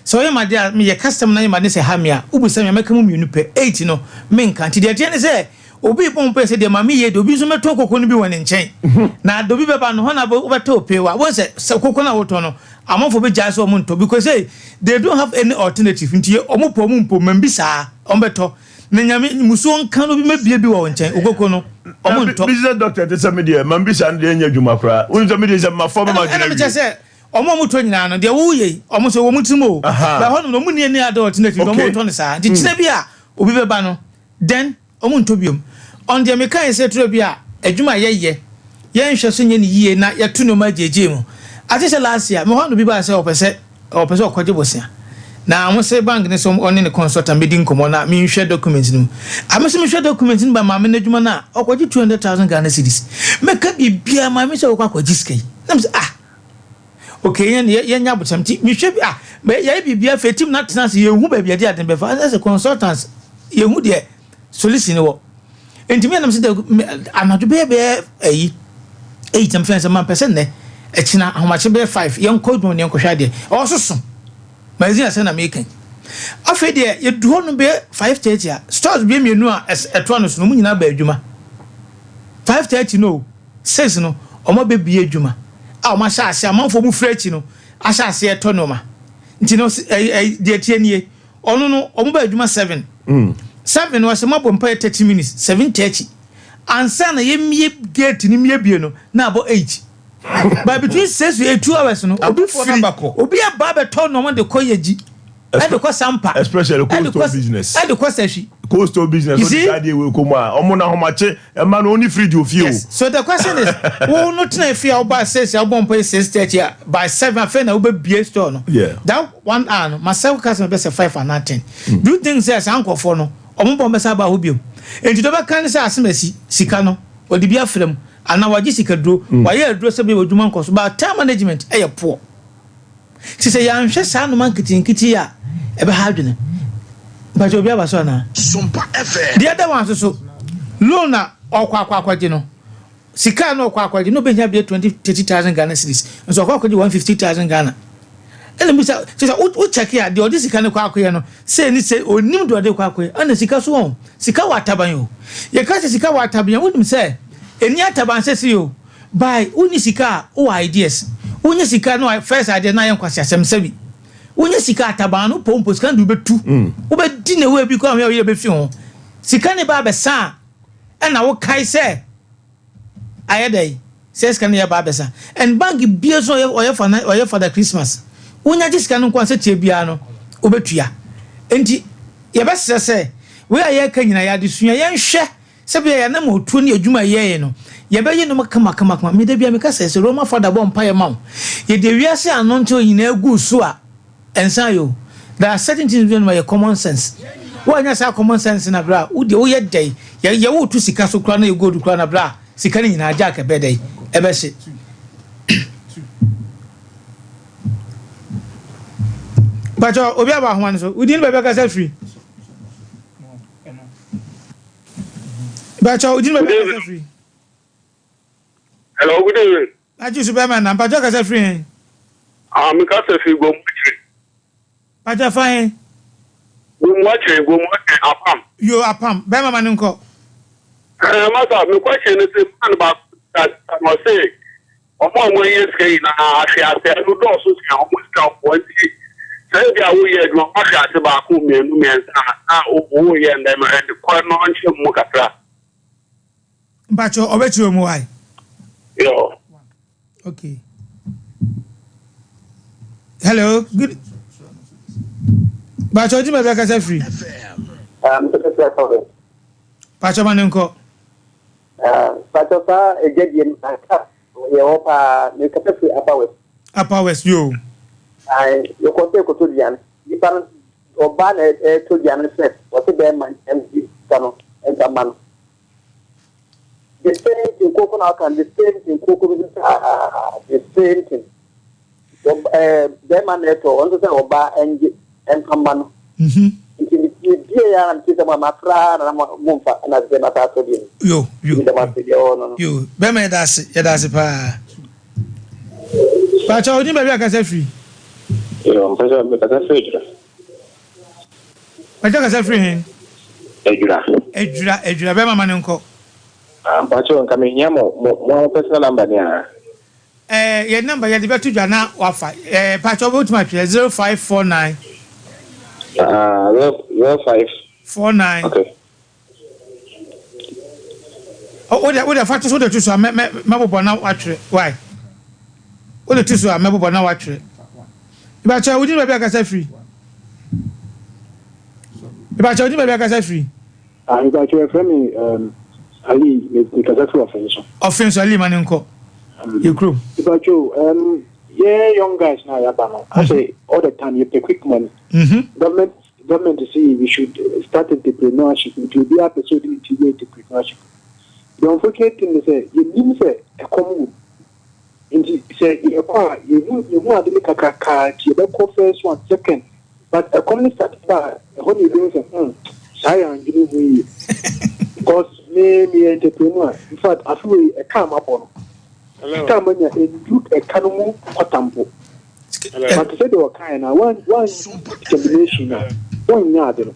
Speaker 2: Sɛ ɔyɛ me adeɛ a, meyɛ customer na yɛ me ade sɛ ɛha me a, wobisa me a, mɛka mu mmienu pɛ, eight no, menka. Nti deɛ ɛteɛ ne sɛ, obi rebɔ mpaeɛ sɛ deɛ maame yɛ deɛ, obi nso mmɛtɔn koko no bi wɔ ne nkyɛn. Na deɛ obi bɛba no, hɔ na wobɛtɔ opewa. Wohu sɛ, sɛ koko no a wotɔn no, amanfoɔ bɛgyae sɛ wɔntɔ because hey, they don't have any alternative. Nti wɔn pɛ wɔn mpo, mambi saa, wɔbɛtɔ. Na Nyame, mmusuo nka no, obi mmɛbie bi wɔ wo nkyɛn, okoko no, wɔn ntɔ.
Speaker 3: Business doctor te sɛ me deɛ, mambisa no deɛ ɛnyɛ adwuma koraa. Wonim sɛ me deɛ sɛ mafa ma madwene
Speaker 2: Ɛna mekyɛ
Speaker 3: awie.
Speaker 2: sɛ, wɔn a wɔtɔ nyinaa no, deɛ woyɛ yi, wɔn nso wɔn tirim o. But hɔnom no, wɔn nni any other alternative, nti wɔn retɔ no saa. Nti kyerɛ bi a obi bɛba no, then wɔn ntɔ biom. Ɔno deɛ meka yɛ sɛ turo bi a adwuma a yɛyɛ, yɛnhwɛ so nyɛ no yie na yɛto nneɛma agyeegyee mu. Ate sɛ last year, me hɔ na obi baa sɛ ɔpɛ sɛ ɔpɛ sɛ ɔkɔgye bosea. Na wɔn se bank no sɛ ɔne ne consultant bɛdi nkɔmmɔ na menhwɛ document no mu. A me nso mehwɛ document no ba maame no adwuma no a, ɔkɔgye 200,000 Ghana cedis. Mɛka biribiara maame sɛ ɔkɔ akɔgye sika yi. Na me sɛ ah, okay yɛn yɛnyɛ abotam nti mehwɛ bi ah, yɛayɛ biribiara afei team no atena ase yɛnhu baabi yɛde ade no bɛfa. Ɛsɛ sɛ consultants yɛhu deɛ solution no wɔ. Nti me nam sɛ dɛ anadwo bɛyɛ bɛyɛ ayi eight na mefrɛ sɛ mampɛ sɛ nnɛ ɛkyena ahomakye bɛyɛ five yɛnkɔ adwuma no yɛnkɔhwɛ adeɛ ɔsoso magazine asɛm na meka yi afei deɛ yɛdu hɔ no bɛyɛ 5:30 a stores bɛyɛ mmienu a ɛtoa no so no ɔmo nyinaa ba adwuma 5:30 no 6 no ɔmo abɛbie adwuma a ɔmo ahyɛ ase amanfoɔ ɔmo firi akyi no ahyɛ ase ɛtɔ nneɛma nti no deɛ tie nie. Ɔno no ɔmo ba adwuma 7. 7 no ɔsɛ mo abɔ mpaeɛ 30 minutes, 7:30 ansa na yɛmmie gate no mmiebie no na abɔ 8. But between 6 to 8, 2 hours no obi firi obi aba abɛtɔ nneɛma de kɔ yɛgyi ɛde kɔ Sampa
Speaker 3: Especially cold
Speaker 2: ɛde
Speaker 3: store
Speaker 2: kɔ
Speaker 3: business.
Speaker 2: Ɛde kɔ Sahwi.
Speaker 3: Cold store business.
Speaker 2: You
Speaker 3: O
Speaker 2: see?
Speaker 3: ti saa deɛ wei kɔ mu a ɔmo na ahomakye ɛma no oni fridge ofie o.
Speaker 2: Yes. So the question is, wo no tena fie a woba 6 a wobɔ mpaeɛ 6:30 a by 7 afei na wobɛbie store no. That one hour no, masɛ customer bɛ sɛ 5 anaa 10. Do you think sɛ saa nkurɔfoɔ no, ɔmo bɔ mbɛsa aba hɔ biom? Nti deɛ ɔbɛka ne sɛ asɛm asi, sika no, ɔde bi afra mu anaa wagye sika duro, wayɛ aduro sɛ bɛyɛ adwuma nkɔ so, but time management ɛyɛ poor. Nti sɛ yɛanhwɛ saa nnoma nketenkete yi a, ɛbɛha adwene. Mpakyɛ obi aba so anaa?
Speaker 4: Sompa FM.
Speaker 2: The other one nso so, loan a ɔkɔ akɔ akɔgye no, sika a na ɔkɔ akɔgye no obɛnya bɛyɛ 20 30,000 Ghana cedis, nso ɔkɔ akɔgye 150,000 Ghana. Ɛna bisa kyerɛ sɛ wo check a deɛ ɔde sika no kɔ akɔyɛ no sei ne sei, ɔnim deɛ ɔde kɔ akɔyɛ. Ɛna sika so wɔn sika wɔ ataban o. Yɛka sɛ sika wɔ ataban a, wonim sɛ ɛni ataban sɛ sei o. By wonni sika a wowɔ ideas. Wonya sika no first idea na ayɛ nkwaseasɛm sɛbi. Wonya sika ataban no pompo sika no de wobɛtu. Wobɛdi na wo bi kɔ ahwɛ a woyɛ bɛfi ho. Sika ne ba abɛsa a ɛna wokae sɛ ayɛ dɛ sɛ sika no yɛ ba abɛsa. And bank bia so ɔyɛ ɔyɛ ɔyɛ Father Christmas. Wonya gye sika no nko sɛ tie biara no wobɛtua. Nti yɛbɛsrɛ sɛ wei a yɛreka nyinaa yɛ adesua yɛnhwɛ sɛbea yɛnam otuo ne adwuma yɛyɛ no yɛbɛyɛ no kama kama kama. Meda bia meka sɛ sɛ Roma Father bɔ mpaeɛ ma wo yɛde wiase ano nto nyinaa gu so a ɛnsa yo. There are certain things bi no yɛ common sense. Woanya saa common sense na bra wo deɛ woyɛ dɛn yɛ wotu sika so koraa na yɛ gold koraa na bra sika no nyinaa gya akɛbɛ dɛn ɛbɛhye. Mpakyɛ obi aba ahoma no so wodin baabi akasa firi. Mpakyɛ wodin baabi akasa firi.
Speaker 5: Hello, good evening.
Speaker 2: Agye so bɛrima na mpakyɛ kasa firi hɛn.
Speaker 5: Ah, mi kasa firi Gomuakyere.
Speaker 2: Mpakyɛ fa hɛn.
Speaker 5: Gomuakyere, Gomuakyere, Apam.
Speaker 2: Yo, Apam. Bɛrima ma ne nkɔ.
Speaker 5: Ɛɛ, masa, mi question ne sɛ, man baako na ɔse, ɔmo a ɔmo ayɛ sika nyinaa ahwe ase, ɛno dɔɔso sika, ɔmo sika ɔmo nti, sɛ ebi a woyɛ adwuma, ɔhwe ase baako, mmienu, mmiɛnsa, na woyɛ ndɛm, ɛde kɔ no nkyɛn mu kakra.
Speaker 2: Mpakyɛ ɔbɛkyerɛ mu wae.
Speaker 5: Yo.
Speaker 2: Okay. Hello, good. Mpakyɛ ɔgye baabi akasa firi. Mpakyɛ ma ne nkɔ.
Speaker 6: Mpakyɛ saa adwadie no anka yɛwɔ paa mekasa firi Upper West.
Speaker 2: Upper West yo.
Speaker 6: Yɛkɔ sɛ yɛkɔtɔ duane. Nipa no ɔbaa na ɛtɔ duane no first wɔte bɛrima sika no ɛnka ma no. The same thing koko na ɔka the same thing koko bi saa the same thing. Bɛrima na ɛtɔ ɔno nso sɛ ɔbaa ɛngye ɛnka ma no. Nti bie yɛ ara nti sɛ mo amafra na mo mfa ɛna sɛ masa atɔ deɛ.
Speaker 2: Yo yo.
Speaker 6: Nti dɛm ase deɛ ɔwɔ no no.
Speaker 2: Yo, bɛrima yɛda ase yɛda ase paa. Mpakyɛ ɔgye baabi akasa firi.
Speaker 7: Yo, mpɛ sɛ mekasa firi Adwira.
Speaker 2: Mpakyɛ kasa firi hen.
Speaker 7: Adwira.
Speaker 2: Adwira Adwira bɛrima ma ne nkɔ.
Speaker 7: Ah, mpakyɛ nka mehia mo personal number ni a.
Speaker 2: Yɛ number yɛde bɛto dwa na wafa. Mpakyɛ wobɛtumi atwerɛ 0549.
Speaker 7: Ah, 05.
Speaker 2: 49.
Speaker 7: Okay.
Speaker 2: Wode fa to so wode to so a mɛbobɔ na watwerɛ why wode to so a mɛbobɔ na watwerɛ. Mpakyɛ wodin baabi akasa firi. Mpakyɛ wodin baabi akasa firi.
Speaker 8: Ah, mpakyɛ yɛfrɛ me Ali, mekasa firi Ɔfen so.
Speaker 2: Ɔfen so Ali ma ne nkɔ yɛ kurom.
Speaker 8: Mpakyɛ Yɛ young guys no a yɛaba no, asɛ all the time yɛpɛ quick money. Government government se we should start entrepreneurship nti obiara pɛ sɛ ɔde ne ti wura entrepreneurship. The unfortunate thing ne sɛ yɛnnim sɛ ɛkɔm wɔ mu. Nti sɛ yɛkɔ a yɛhu yɛhu ade no kakrakaa nti yɛbɛkɔ first one, second but ɛkɔm no start ba a ɛhɔ na yɛbɛhu sɛ hmm saa yɛ andwene ho yie because me meyɛ entrepreneur in fact afe wei ɛka a mabɔ no sika a manya ɛndu ɛka no mu kɔta mpo but sɛdeɛ ɔkaeɛ no a wan wan determination a wɔnnya ade no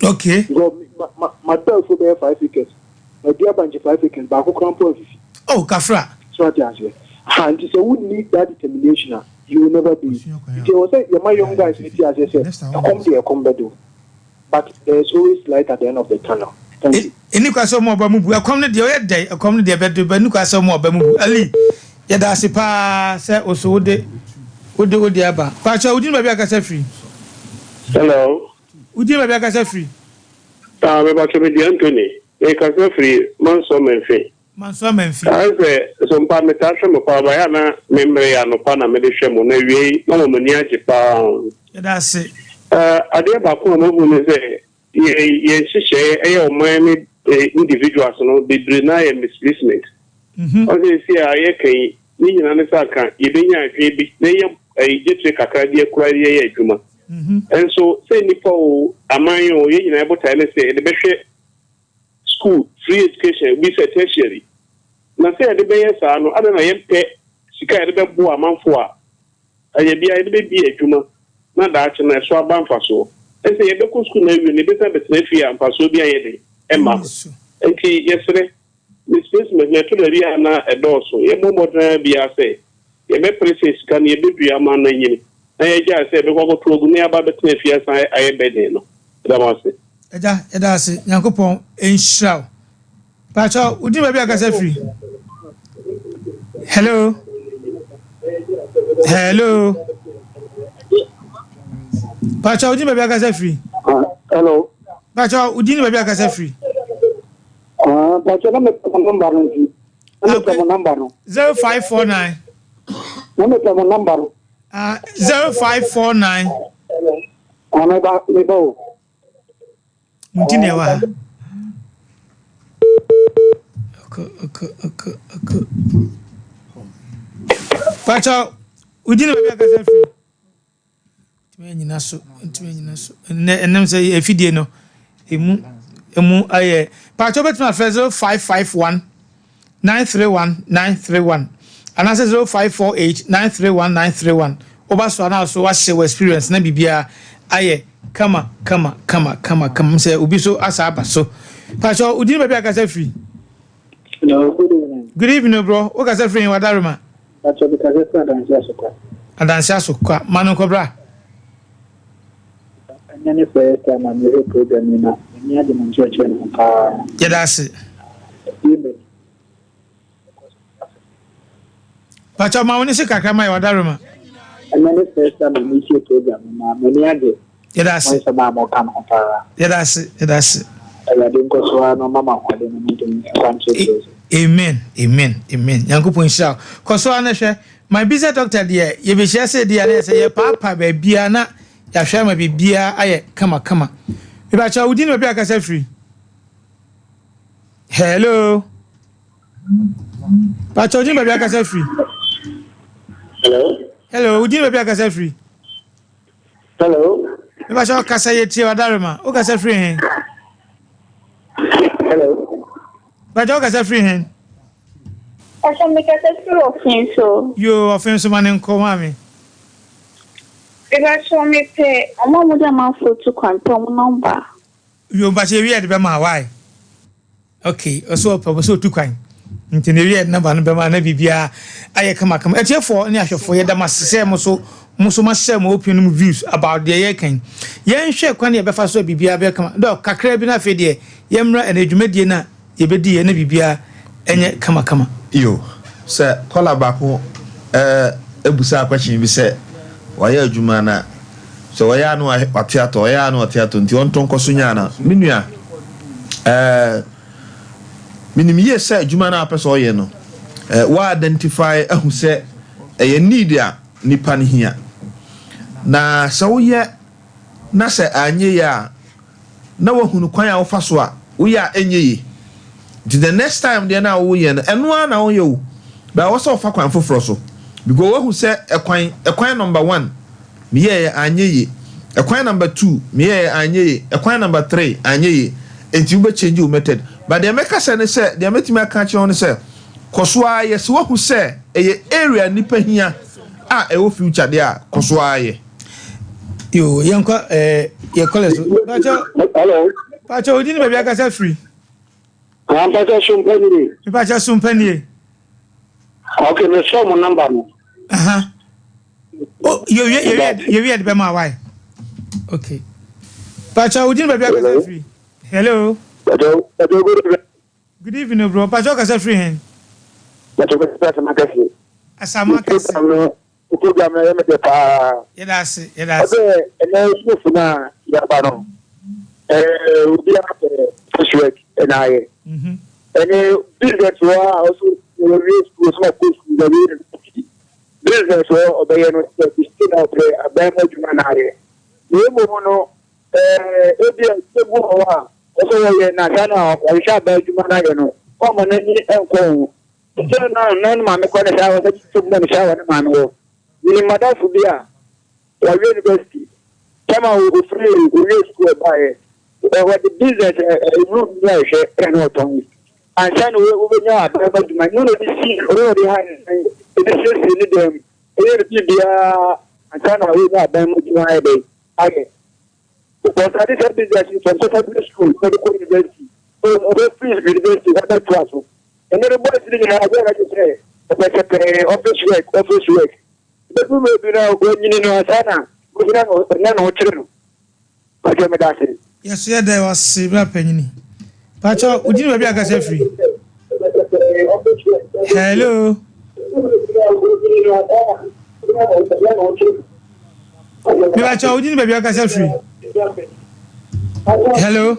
Speaker 2: okay
Speaker 8: because ma ma madɔ afuo bɛyɛ 5 acres. Madua bankye 5 acres, baako koraa mpo amfifi.
Speaker 2: Oh, kafra.
Speaker 8: So ate aseɛ? Aha, nti sɛ wonni that determination a, you will never do it. Nti ɛwɔ sɛ yɛma young guys no te aseɛ sɛ, ɛkɔm deɛ ɛkɔm bɛde wo, but there is always light at the end of the tunnel. Thank you.
Speaker 2: Ɛni kwa sɛ ɔmo ɔba mu bu. Ɛkɔm no deɛ ɔyɛ dɛn, ɛkɔm no deɛ ɛbɛde ba. Ɛni kwa sɛ ɔmo ɔba mu bu. Ali, yɛda ase paa sɛ oso wode wode wode aba. Pakyɛ, wodin baabi akasa firi?
Speaker 5: Hello.
Speaker 2: Wodin baabi akasa firi?
Speaker 5: Ah, mepakyɛ me di Anthony. Mekasa firi Manso Amenfi.
Speaker 2: Manso Amenfi.
Speaker 5: Ayɛ sɛ so mpa metaa hwɛ mo paa ba yɛ a na me mmere yɛ anɔpa na mede hwɛ mo na awiei na ma m'ani agye paa.
Speaker 2: Yɛda ase.
Speaker 5: Eh, adeɛ baako a mahu ne sɛ yɛ yɛn nhyehyɛeɛ ɛyɛ ɔman ne eh, individuals no bebree naa yɛ misplacement. Ɔsɛ sɛ a yɛka yi ne nyinaa ne sɛ anka yɛbɛnya adwene bi na yɛnya ɛyi gyetire kakra bi akura de yɛyɛ adwuma. Nso sɛ nnipa o, aman o, yɛn nyinaa botae ne sɛ yɛde bɛhwɛ school, free education, bi sɛ tertiary. Na sɛ yɛde bɛyɛ saa no, adɛn na yɛmpɛ sika a yɛde bɛboa amanfo a ɛyɛ biara yɛde bɛbie adwuma na daakye no ɛso aba mfasoɔ. Ɛsɛ yɛbɛkɔ school no awie no yɛbɛsan abɛtena fie a mfasoɔ bi anyɛ den ɛmma ho. Nti yɛsrɛ Misplacement no, ɛtɔ da bi a na ɛdɔɔso. Yɛbɔ mmɔden ara biara sɛ yɛbɛpere sɛ sika no yɛbɛdua ama no anyini, na yɛagyae sɛ yɛbɛkɔ akɔto agu na yɛaba abɛtena fie asan ayɛ burden no. Yɛda mo ase.
Speaker 2: Agya yɛda ase Nyankopɔn nhyira wo. Pakyɛw wo din baabi a kasa firi. Hello. Hello. Pakyɛw wo din baabi a kasa firi.
Speaker 8: Hello.
Speaker 2: Pakyɛw wo din baabi a kasa firi.
Speaker 8: Ah, pakyɛ na mepɛ mo namba no nti. Na mepɛ mo namba no.
Speaker 2: 0549.
Speaker 8: Na mepɛ mo namba no.
Speaker 2: Ah, 0549.
Speaker 8: Ah, meba meba o.
Speaker 2: Nti na ɛwɔ ha. Ɔkɔ ɔkɔ ɔkɔ ɔkɔ. Pakyɛ wo din na baabi akasa firi. Ntumi anyina so, ntumi anyina so. Ɛnɛ ɛnam sɛ afidie no emu emu ayɛ. Paatwa wobɛtumi afrɛ 0551 931 931 anaasɛ 0548 931 931. Woba so anaa so wahyɛ wɔ experience na biribiara ayɛ kama kama kama kama kama sɛ obi so asa aba so. Paatwa wodin baabi akasa firi?
Speaker 8: Hello, good evening.
Speaker 2: Good evening bro. Wokasa firi Wadarima?
Speaker 8: Paatwa mekasa firi Adansi Asokwa.
Speaker 2: Adansi Asokwa. Ma no nkɔbra.
Speaker 8: Ɛnyɛ ne first time a mehwɛ program yi na m'ani agye mo nkyerɛkyerɛ no ho paa.
Speaker 2: Yɛda ase.
Speaker 8: Amen.
Speaker 2: Pakyɛ ma wo ne se kakra ma yɛ wadaroma.
Speaker 8: Ɛnyɛ ne first time a metie program no na m'ani agye
Speaker 2: Yɛda ase.
Speaker 8: mo nsɛm a moka no ho paa.
Speaker 2: Yɛda ase. Yɛda ase.
Speaker 8: Awurade nkɔ so ara na ɔma mo ahoɔden na montumi mfa nkyerɛkyerɛ so.
Speaker 2: Amen amen amen Nyankopɔn nhyira wo. Kɔ so ara na hwɛ My Business Doctor deɛ yɛbɛhyia sɛ di a na yɛ sɛ yɛpaapaa baabiara na yɛahwɛ ama biribiara ayɛ kamakama. Mebakyɛ wo din ne baabi a kasa firi. Hello. Bakyɛ wo din baabi a kasa firi.
Speaker 7: Hello.
Speaker 2: Hello, wo din baabi a kasa firi.
Speaker 7: Hello.
Speaker 2: Mebakyɛ kasa yɛ tie wadarema. Wo kasa firi he?
Speaker 7: Hello.
Speaker 2: Bakyɛ wo kasa firi he?
Speaker 4: Ɛsɛ mekasa firi ɔfen so.
Speaker 2: Yoo ɔfen so ma ne nkɔ maame.
Speaker 4: Mepakyɛw mepɛ ɔmo a ɔmo de amanfoɔ tu kwan pɛ ɔmo number.
Speaker 2: Yoo mpakyɛw ewie yɛde bɛma why okay ɔsɛ ɔpɛ ɔpɛ sɛ otu kwan nti na ewie yɛde number no bɛma na biribiara ayɛ kamakama atiefoɔ ne ahwɛfoɔ yɛda mo ase sɛ mo so mo so mo ahyɛ mo opinion mo views about deɛ yɛreka yi yɛnhwɛ kwan yɛbɛfa so a biribiara bɛyɛ kama dɔ kakra bi na afei deɛ yɛmmra ɛnɛ dwumadie no a Yɛbɛdi yɛ na biribiara nyɛ kamakama.
Speaker 1: Yo, sɛ kɔla baako ɛbusaa question bi sɛ wayɛ adwuma na sɛ ɔyɛ a na wate atɔ, ɔyɛ a na wate atɔ nti ɔntɔ nkɔ so nyɛ ana? Me nua, ɛɛ menim yie sɛ adwuma no a wopɛ sɛ ɔyɛ no, ɛɛ wa identify ahu sɛ ɛyɛ need a. nipa no hia. Na sɛ woyɛ na sɛ anyɛ yie a, na woahunu kwan a wofa so a woyɛ a ɛnyɛ yie. Nti the next time deɛ no a woyɛ no, ɛno ara na woyɛ o, but ɛwɔ sɛ wofa kwan foforɔ so because woahu sɛ ɛkwan, ɛkwan number one meyɛeɛ anyɛ yie, ɛkwan number two meyɛeɛ anyɛ yie, ɛkwan number three anyɛ yie, nti wobɛ change wo method. But deɛ mɛka sɛ ne sɛ, deɛ mɛtumi aka akyerɛ wo ne sɛ, kɔ so ara yɛ, sɛ woahu sɛ ɛyɛ area a nnipa hia a ɛwɔ future deɛ a, kɔ so ara yɛ.
Speaker 2: Yo, yɛnkɔ ɛɛ yɛ kɔlɛ so. Pakyɛ.
Speaker 5: Hello.
Speaker 2: Pakyɛ odi ni baabi akasa firi.
Speaker 5: Ah, mpakyɛ sompa nie.
Speaker 2: Mpakyɛ sompa nie.
Speaker 5: Okay, me sɔ mo number no.
Speaker 2: Aha. Oh, yɛwie yɛwie yɛwie de bɛma why? Okay. Pakyɛ odi ni baabi akasa firi. Hello.
Speaker 5: Pakyɛ pakyɛ good evening.
Speaker 2: Good evening bro. Pakyɛ ɔkasa firi hɛn.
Speaker 5: Pakyɛ ɔkasa firi
Speaker 2: Asama kɛse. Asama kɛse.
Speaker 5: Wo program no ɛyɛ me dɛ paa.
Speaker 2: Yɛda ase, yɛda ase.
Speaker 5: Ɔsɛ ɛnɛ sukuufo no a yɛaba no, ɛɛ obiara pɛ fish work ɛna ayɛ. Ɛne business wɔ a ɔso wɔwie sukuu ɔso wakɔ sukuu wɔwie university. Business wɔ ɔbɛyɛ no sɛ bisi na ɔpɛ aban mu adwuma na ayɛ. Na mmom no ɛɛ ebi a sɛ bu wɔ hɔ a ɔsɛ wɔyɛ na saa na wɔhwehwɛ aban adwuma no ayɛ no ɔma n'ani nkɔ ho. Sɛ na na ne maame kɔ ne saa wɔ sɛ sɛ ne saa wɔ ne maame hɔ. Menim madamfo bi a wawie university. Tam a ofiri owie sukuu ɔbaeɛ, ɔde business room bi a ɛhwɛ ɛna na ɔtɔn. Ansa na wobɛnya aban mu adwuma, ɛno na ɔde si ɔno na ɔde ha ne dan, ɛde siesie ne dan mu, ɛyɛ ne biribiara ansa na wanya aban mu adwuma ayɛ dɛn ayɛ. Wɔstarted saa business no from secondary school na ɔde kɔ university. Ɔbɛfiri university ɛbɛtoa so. Ɛnɛ no boys no nyinaa obiara n'adwene sɛ ɔpɛ sɛ pɛɛ office work office work. Ɛbɛduru mmerɛ bi na wanyini no ansa na wogyina no na ne ho kyere no. Pakyɛ meda ase.
Speaker 2: Yɛso yɛda wo ase bra panyini. Pakyɛ wo din ne baabi a kasa firi. Hello. Mepakyɛ wo din ne baabi a kasa firi. Hello.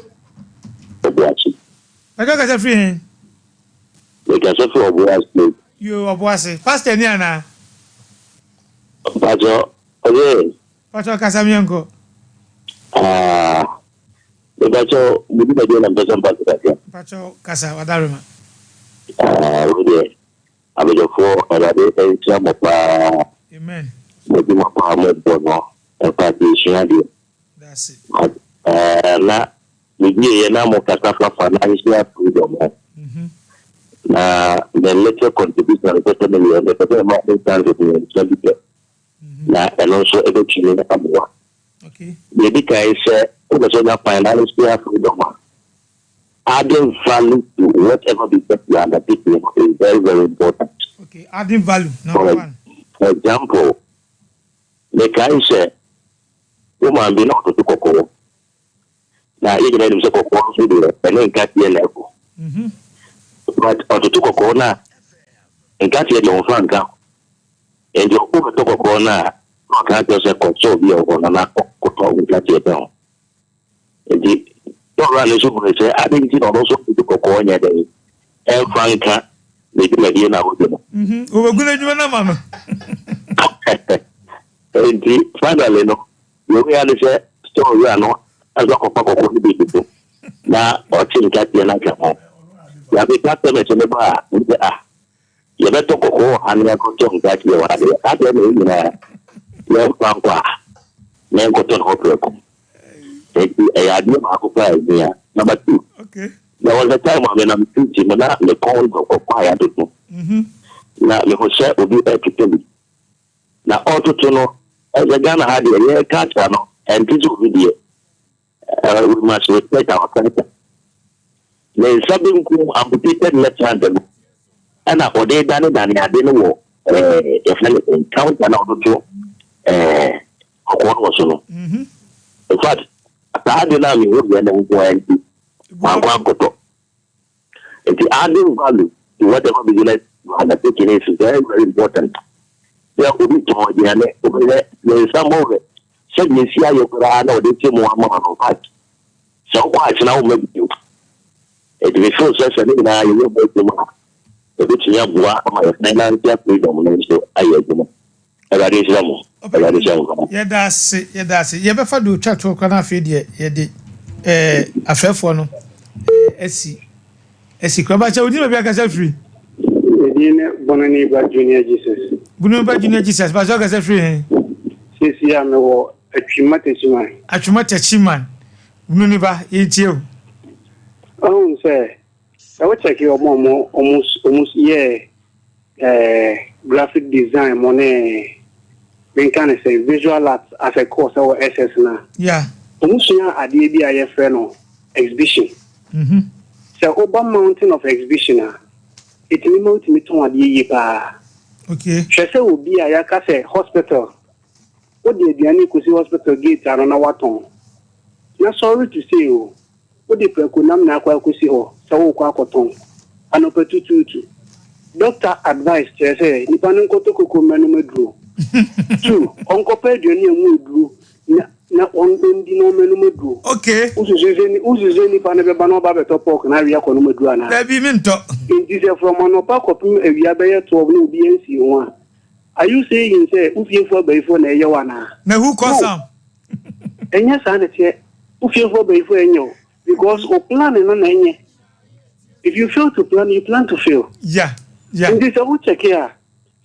Speaker 2: Pakyɛ kasa firi he?
Speaker 9: Mekasa firi Ɔboase.
Speaker 2: Yoo Ɔboase. Pastor ni anaa?
Speaker 9: Pakyɛ ɔyɛ.
Speaker 2: Pakyɛ kasa meɛnkɔ.
Speaker 9: Ah, mepakyɛ mo dwumadie na mpɛ sɛ mpa so kakra.
Speaker 2: Pakyɛ kasa wadarema.
Speaker 9: Ah, wo deɛ abadwafoɔ Awurade nhyira mo paa.
Speaker 2: Amen.
Speaker 9: Mo adwuma paa mo bɔ no ɛfa yɛsua adeɛ.
Speaker 2: Dase.
Speaker 9: Eh, na Mewieɛ na mo kasa fa financial freedom ho. Na me little contribution a mepɛ sɛ meyɛ, mepɛ sɛ mema instances mmiɛnsa bi pɛ. Na ɛno nso ɛbɛtumi aboa. Deɛ ɛdi kan sɛ wopɛ sɛ wonya financial freedom a, adding value to whatever business you are undertaking is very very important.
Speaker 2: Okay, adding value, number one.
Speaker 9: For example, mekae sɛ wo maame bi na ɔtoto kɔkɔɔ. Na yɛn nyinaa nim sɛ kɔkɔɔ nso deɛ ɛne nkateɛ na ɛkɔ. But ɔtoto kɔkɔɔ no a, nkateɛ deɛ ɔmfa nka ho. Nti wobɛtɔ kɔkɔɔ no a, na ɔka akyerɛ sɛ kɔ store bi a ɛwɔ hɔ no na kɔtɔ nkateɛ ka ho. Nti tɔwura no nso hunu sɛ adɛn nti na ɔno nso ntoto kɔkɔɔ nyɛ dɛn ɛmfa nka ne dwumadie no a ɔdi no.
Speaker 2: Wɔbɛgu n'adwuma no ama no.
Speaker 9: Nti finally no, Deɛ ohia ne sɛ store wura no nso akɔfa kɔkɔɔ no bi atoto na ɔkye nkateɛ no aka ho. Nti afei customers no ba a, wɔhu sɛ ah, yɛbɛtɔ kɔkɔɔ wɔ ha na yɛakɔtɔ nkateɛ wɔ ha deɛ, adɛn na yɛn nyinaa yɛmfa nkɔ a na yɛnkɔtɔ no hɔ prɛko. Nti ɛyɛ adeɛ baako pɛ a ɛhia. Number two, there was a time a menam street mu na me kɔn dɔ kɔkɔɔ a yɛatoto na mehu sɛ obi retotɔ bi. Na ɔtoto no ɛsɛ Ghana ha deɛ yɛ culture no ɛnte sɛ obi deɛ eh, we must respect our culture. Ne nsa benkum amputated left hand no ɛna ɔde dane dane ade no wɔ eh, yɛfrɛ no sɛn counter na ɔtoto eh, kɔkɔɔ no wɔ so no. In fact saa ade no a mehu yɛ no nko ara nti mankɔ ankɔtɔ. Nti adding value to whatever business you are undertaking is very very important. Sɛ obi tɔn aduane, wobɛhwɛ ne nsa mmɔwerɛ sɛdeɛ esi ayɛ koraa na ɔde te mu ama wo no, in fact sɛ wokɔ akyena womma bio. Nti me feel sɛ sɛ ne nyinaa yɛyɛ ho adwuma a, ɛbɛtumi aboa ama yɛ financial freedom no nso ayɛ adwuma. Awurade nhyira mo. Awurade nhyira mo paa.
Speaker 2: Yɛda ase, yɛda ase. Yɛbɛfa deɛ ɔtwa toɔ koraa na afei deɛ yɛde ɛɛ afɛɛfoɔ no ɛɛ asi asi koraa. Bakyɛ wodin baabi akasa firi?
Speaker 8: Edin ne Bonani Ba Junior Jesus.
Speaker 2: Bonani Ba Junior Jesus, bakyɛ ɔkasa firi he?
Speaker 8: Seesei a mewɔ Atwima Techiman.
Speaker 2: Atwima Techiman, Bonani Ba, yɛntie o.
Speaker 8: Ɔhu sɛ, sɛ wo kyɛke ɔmo a ɔmo ɔmo yɛɛ eh, graphic design mo ne menka ne sɛ visual art as a course ɛwɔ SS no a,
Speaker 2: Yeah.
Speaker 8: ɔmo sua adeɛ bi a yɛfrɛ no exhibition.
Speaker 2: Mm-hmm.
Speaker 8: Sɛ woba mountain of exhibition a, ɛtumi ma wotumi tɔn adeɛ yie paa.
Speaker 2: Okay.
Speaker 8: Hwɛ sɛ obi a yɛaka sɛ hospital, wode aduane kɔsi hospital gate ano na woatɔn. Na sorry to say o, Wode prako nam na akɔ akosi hɔ sɛ worekɔ akɔtɔn. Anɔpa tutuutu. Doctor advice kyerɛ sɛ nipa no nkɔtɔ koko mmɛnom aduro. Two, ɔnkɔpɛ aduane a emu aduro na na ɔndi na ɔmmɛnom aduro.
Speaker 2: Okay.
Speaker 8: Wosusu sɛ wosusu sɛ nipa no bɛba na ɔba abɛtɔ pork na awe akɔnom aduro anaa?
Speaker 2: Dabi, mentɔ.
Speaker 8: Enti sɛ from anɔpa kɔpem awia bɛyɛ 12 na obi ansii ho a, are you saying sɛ wo fiefo abayifoɔ na ɛyɛ wo anaa?
Speaker 2: Na who cause
Speaker 8: No.
Speaker 2: am?
Speaker 8: Ɛnyɛ saa na ɛteɛ. Wo fiefo abayifo ɛnyɛ o because o plan no na ɛnyɛ. If you fail to plan, you plan to fail.
Speaker 2: Yeah, yeah.
Speaker 8: Nti sɛ wo check a,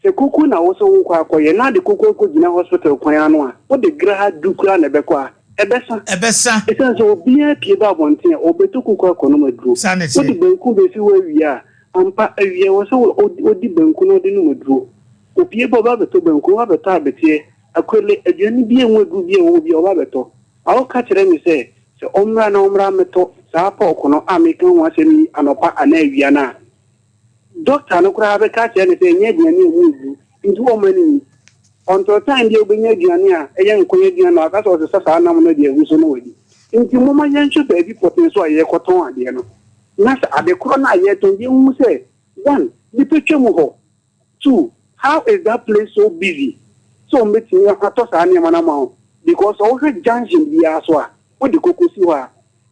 Speaker 8: sɛ koko na wo sɛ wokɔ akɔyɛ na ade koko akɔgyina hospital kwan ano a, wode graha du koraa na ɛbɛkɔ a, ɛbɛsa.
Speaker 2: Ɛbɛsa.
Speaker 8: Ɛsiane sɛ obiara pie ba abɔnten a, ɔbɛtɔ koko akɔnom aduro.
Speaker 2: Saa na ɛteɛ.
Speaker 8: Wode banku bɛsi hɔ awia a, ampa awia wɔ sɛ ɔdi banku na ɔde nom aduro. Opie ba ɔba abɛtɔ banku, ɔba abɛtɔ abeteɛ, akwele, aduane bi a ɛho aduro bi a ɛwɔ hɔ bi a ɔba abɛtɔ. Ɔka kyerɛ me sɛ, sɛ ɔmmra na ɔmmra mmɛtɔ saa pɔɔko no a mereka ho asɛm yi anɔpa anaa awia no a, dɔkta no koraa bɛka akyerɛ no sɛ ɛnyɛ aduane a ɛmu aduru nti ɔmma no nni. Ɔntɔ time bi a wobɛnya aduane a ɛyɛ nkwan aduane na waka sɛ ɔsesa saa nam no de agu so na wadi. Nti momma yɛnhwɛ baabi pɔtee nso a yɛrekɔtɔn adeɛ no na sɛ ade korɔ no a yɛretɔn yɛnhu sɛ one, nnipa twam hɔ. Two, how is that place so busy sɛ wɔn bɛtumi atɔ saa nneɛma no ama wo because sɛ wohwɛ junction biara so a wode koko si hɔ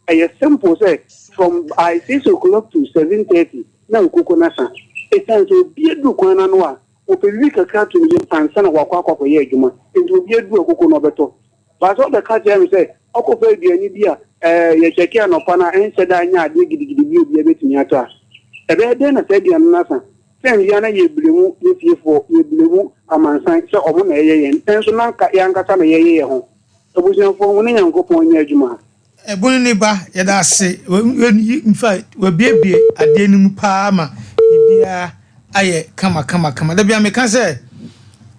Speaker 8: a ɛyɛ simple sɛ from by 6 o'clock to 7:30 na wo koko no asa ɛsiane sɛ obi aduru kwan no ano a ɔpɛ biribi kakra to ne yam ansa na wakɔ akɔ akɔyɛ adwuma nti obi aduru akoko no ɔbɛtɔ baasa ɔbɛka kyerɛ me sɛ ɔkɔfa aduane bi a ɛɛ yɛkyɛke anɔpa no a ɛnhyɛ da nyɛ adeɛ gidigidi bi obi bɛtumi atɔ a ɛbɛyɛ dɛn na saa aduane no asa. Sɛ mbea na yɛbile mu yɛ fiefoɔ, yɛbile mu amansan sɛ ɔmo na ɛyɛ yɛn, nso na nka yɛn ankasa na yɛyɛ yɛn ho. Abusuafoɔ, mo ne Nyankopɔn nyɛ adwuma.
Speaker 2: Ɛbone ne ba, yɛda ase. In fact, wabiebie adeɛ no mu paa ma biribiara ayɛ kama kama kama. Da bia meka sɛ,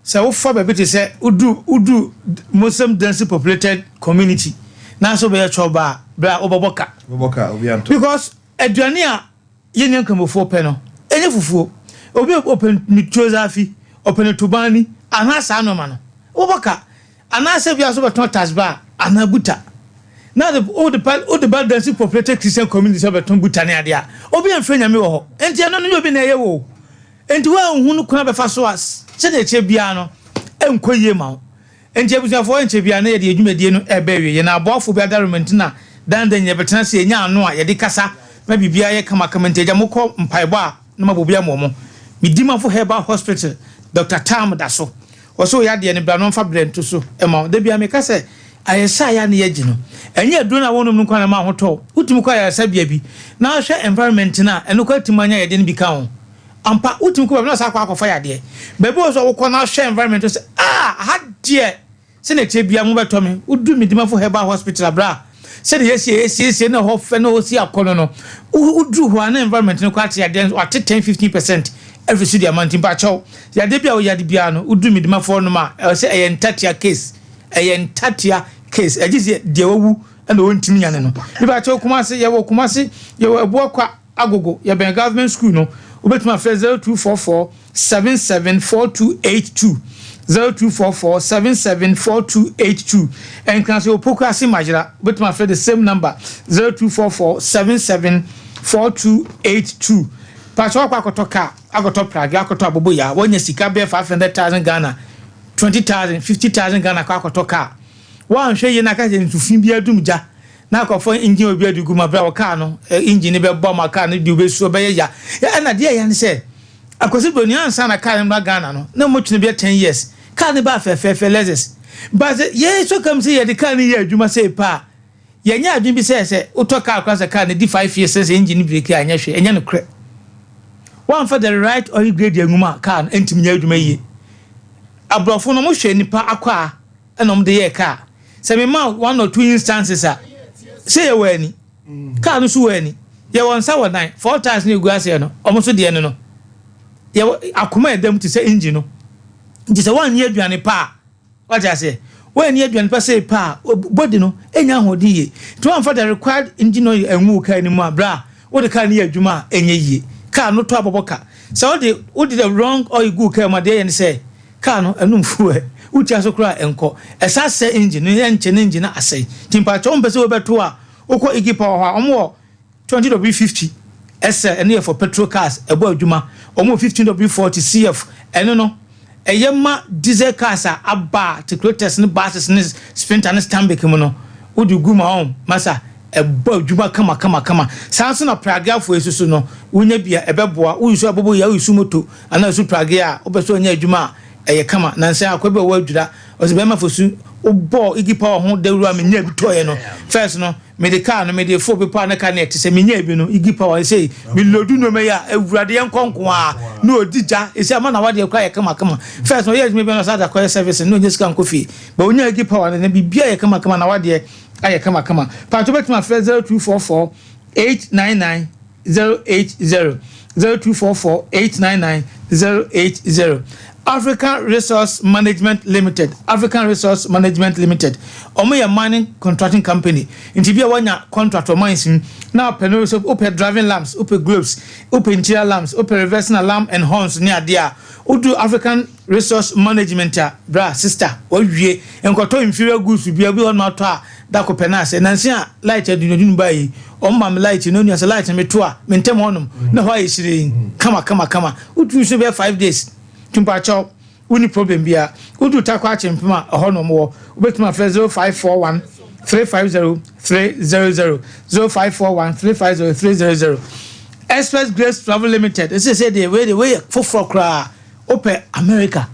Speaker 2: sɛ wofa baabi te sɛ wodu wodu Muslim densely populated community na sɛ wobɛyɛ chɔba a, berɛ a wobɛbɔ ka.
Speaker 1: Wobɛbɔ ka, obi antɔ.
Speaker 2: Because aduane a Yɛn nua Nkramofoɔ pɛ no, ɛnyɛ fufuo. Obi a ɔpɛ ne tuo zaafi, ɔpɛ ne tobani, anaa saa nnoɔma no, wobɔ ka. Anaasɛ ebia nso wobɛtɔn tasbaa anaa buta. Na de wode ba wode ba densely populated Christian community sɛ wobɛtɔn buta ne adeɛ a, obi amfrɛ Nyame wɔ hɔ. Enti ɛno no nyɛ obi na ɛyɛ wo o. Enti woanhu no kwan a bɛfa so a, sɛdeɛ ɛteɛ biara no, ɛnkɔ yie ma wo. Enti abusuafoɔ, ɛnkyɛ biara na yɛde yɛn dwumadie no reba awie. Yɛn aboafoɔ bi adaworoma nti na dan da nyinaa yɛbɛtena ase, yɛnya ano a yɛde kasa ma biribiara yɛ kamakama. Nti agya mokɔ mpaebɔ a na mabɔ bi ama wɔn. Me Dimafo Herbal Hospital, Doctor Tam da so. Ɔse wo yadeɛ no bra na ɔmfa berɛ nto so ma wo. Da biara meka sɛ ayaresa a yɛ a na yɛgye no, ɛnyɛ aduro no a wonom no nko ara na ɛma wo ho tɔ wo. Wotumi kɔ ayaresabea bi na wohwɛ environment no a, ɛno koraa tumi ma nya yadeɛ no bi ka ho. Ampa, wotumi kɔ baabi na ɔsan akɔ akɔfa yadeɛ. Baabi wɔ hɔ nso a wokɔ na wohwɛ environment no sɛ, ah, aha deɛ sɛdeɛ ɛteɛ biara mobɛtɔ me. Wodu Medimafo Herbal Hospital a, bra, sɛdeɛ yɛasi a yɛasiesie na ɛhɔ fɛ na ɛhɔ si akɔnnɔ no, woduru hɔ a na environment no koraa te yadeɛ no, wɔate 10, 15% afiri so de ama. Nti mpakyɛw, yadeɛ bi a woyare biara no, woduru Medimafo hɔnom a, ɛwɔ sɛ ɛyɛ ntatea case. Ɛyɛ ntatea case. Ɛgye sɛ deɛ wawu na ɔntumi nyane no. Mepakyɛw, Kumasi, yɛwɔ Kumasi, yɛwɔ Abuakwa. Agogo, yɛbɛn Government School no, wobɛtumi afrɛ 0244 77 4282, 0244 77 4282. Nkran so yɛwɔ Pokuase Magyera, wobɛtumi afrɛ the same number 0244 77 4282. Pakyɛ wakɔ akɔtɔ car, akɔtɔ pragya, akɔtɔ aboboyaa, wanya sika bɛyɛ 500,000 Ghana, 20,000, 50,000 Ghana akɔ akɔtɔ car. Woanhwɛ yie na aka sɛ nsu fi bi adum gya na akɔfa engine obi ade gu mu bere a ɔkaa no engine no bɛbɔ ama kaa no de wobɛsu ɔbɛyɛ ya. Ɛna deɛ ɛyɛ ne sɛ Akwasi Broni ansa na kaa no mmra Ghana no na wɔtwe no bɛyɛ 10 years. Car no baa fɛfɛɛfɛ Lexus. But yɛn nso kam sɛ yɛde car no yɛ adwuma sei pɛ a, yɛnyɛ adwene bi sɛ sɛ wotɔ car koraa sɛ car no di 5 years sɛ engine no breki a, ɛnyɛ hwee. Ɛnyɛ nokorɛ. Woamfa the right oil grade angu mu a, car no ɛntumi nyɛ adwuma yie. Aborɔfo no, wɔhwɛ nipa akwaa ɛna wɔde yɛɛ car. Sɛ mema one or two instances a, sɛ yɛwɔ ani, car no so wɔ ani, yɛwɔ nsa wɔ nan, four times na egu aseɛ no, wɔn nso deɛ no no. Yɛwɔ akoma a ɛda mu te sɛ engine no. Nti sɛ woanyɛ aduane pa a, wate aseɛ, woanni aduane pa sei pa a, body no ɛnya ahoɔden yie. Nti woamfa the required engine oil angu wo car no mu a, berɛ a wode car no yɛ adwuma a, ɛnyɛ yie. Car no tɔ abɔbɔ ka. Sɛ wode the wrong oil gu wo car mu a, deɛ ɛyɛ ne sɛ, car no ɛnom fuel, wotua so koraa a ɛnkɔ. Ɛsan sɛe engine no, ɛnkyɛ na engine no asɛe. Nti mpakyɛw wompɛ sɛ wobɛto a, wokɔ Iggy Power hɔ a, wɔn wɔ 20W50 SL, ɛno yɛ for petrol cars, ɛbɔ adwuma. Wɔn wɔ 15W40 CF, ɛno no ɛyɛ ma diesel cars a aba a te Croters ne buses ne Sprinter ne Stanbic mu no, wode gu mu a wɔn masa ɛbɔ adwuma kama kama kama. Saa nso na Pragea-foɔ yi nso so no, wonya bi a ɛbɛboa. Woyi so abobo yi a, woyi so moto anaa woyi so Pragea a, wopɛ sɛ ɔnya adwuma a ɛyɛ kama. Nansa yi akoa bi a ɔwɔ Adwira, ɔse bɛrima Fosu, wobɔɔ Iggy Power ho dawuro a menyaa bi tɔeɛ no, first no, Mede car no mede foro bepɔ a na car no yɛ te sɛ menyaa bi no Iggy Power sei me load nnoɔma yi a awurade yɛn kɔ nko a na ɔdi gya ɛsi ama na wadeɛ koraa yɛ kama kama first no ɔyɛ adwuma bi na ɔsan de akɔyɛ service na ɔnya sika nkɔ fie but ɔnya Iggy Power no na biribiara yɛ kama kama na wadeɛ ayɛ kama kama paatwo bɛtumi afrɛ 0244 899 080 0244 899 080 African Resource Management Limited African Resource Management Limited wɔn yɛ mining contracting company nti bi a wanya contract wɔ mines mu na wopɛ no sɛ wopɛ driving lamps, wopɛ globes, wopɛ interior lamps, wopɛ reversing alarm and horns ne adeɛ a, wodu African Resource Management a, bra sister wawie nkɔtɔ inferior goods bia bi wɔ hɔ nom atɔ a Da ko pɛ na sɛ nansi a light adunadunu baa yi, wɔn ma me light no, onua sɛ light no me to a, me ntɛm hɔ nom, na hɔ ayɛ hyireen, kama kama kama, wotumi so bɛyɛ 5 days, nti mpakyɛw, wonni problem biara, wodu Tarkwa Akyempem a, ɛhɔ na wɔn wɔ, wobɛtumi afrɛ 0541 350 300, 0541 350 300. Express Grace Travel Limited, ɛsɛ sɛ deɛ wei deɛ wei yɛ foforɔ koraa. Wopɛ America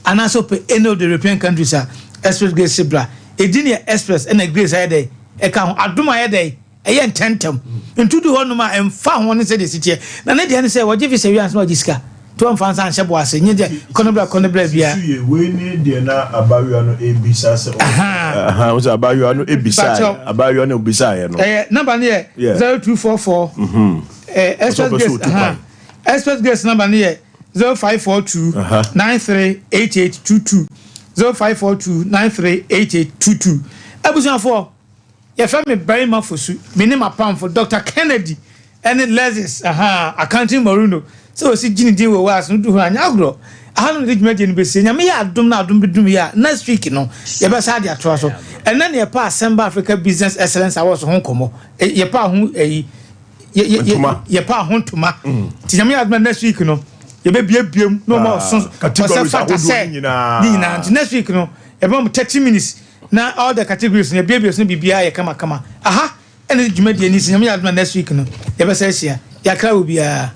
Speaker 2: anaasɛ wopɛ any of the European countries a, Express Grace se bra. Edin yɛ Express ɛna Grace ayɛ dɛn? Ɛka ho. Adom ayɛ dɛn? Ɛyɛ ntɛmntɛm. Nti wodu hɔnom a, ɛmfa ho ne sɛdeɛ ɛsi teɛ. Na ne deɛ ne sɛ, wɔgye visa wie ansa na wɔagye sika. Nti wɔmfa nsa nhyɛ bo ase. Nyɛ deɛ kɔ no bra kɔ no bra biara.
Speaker 3: Susu yie, wei ne deɛ na abaayewa no rebisa sɛ ɔwɔ. Ahaa, wo sɛ abaayewa no bisaeɛ, abaayewa no bisaeɛ no.
Speaker 2: Ɛyɛ, number no yɛ 0244, Express Grace, ahaa, Express Grace number no yɛ 0542 938822 0542 938822. Abusuafoɔ, yɛfrɛ me Barima Fosu, me ne m'apamfo Dr. Kennedy ɛne Lexis, aha, Accounting Morino, sɛ wɔsi gye ne din wɔ waase no du hɔ a, nyɛ agorɔ. Aha no de dwumadie no bɛsie. Nyame yɛ adom na adom bi dum yɛ a, next week no, yɛbɛsa de atoa so. Ɛnɛ ne yɛpa Asɛmba Africa Business Excellence Awards ho nkɔmmɔ. Yɛpa ho ayi,
Speaker 3: Ntoma.
Speaker 2: Yɛpa ho ntoma. Nti Nyame yɛ adom a next week no, yɛbɛbiebie mu na ɔma ɔso
Speaker 3: Categories
Speaker 2: ɔsɛ fata
Speaker 3: ahodoɔ
Speaker 2: sɛ
Speaker 3: no nyinaa.
Speaker 2: Ne nyinaa. Nti next week no, yɛbɛma mo 30 minutes na all the categories no yɛbiebie so no biribiara yɛ kamakama. Aha ɛne dwumadie no si. Nyame yɛ adom a next week no, yɛbɛsa ahyia. Yɛakra wɔ biara.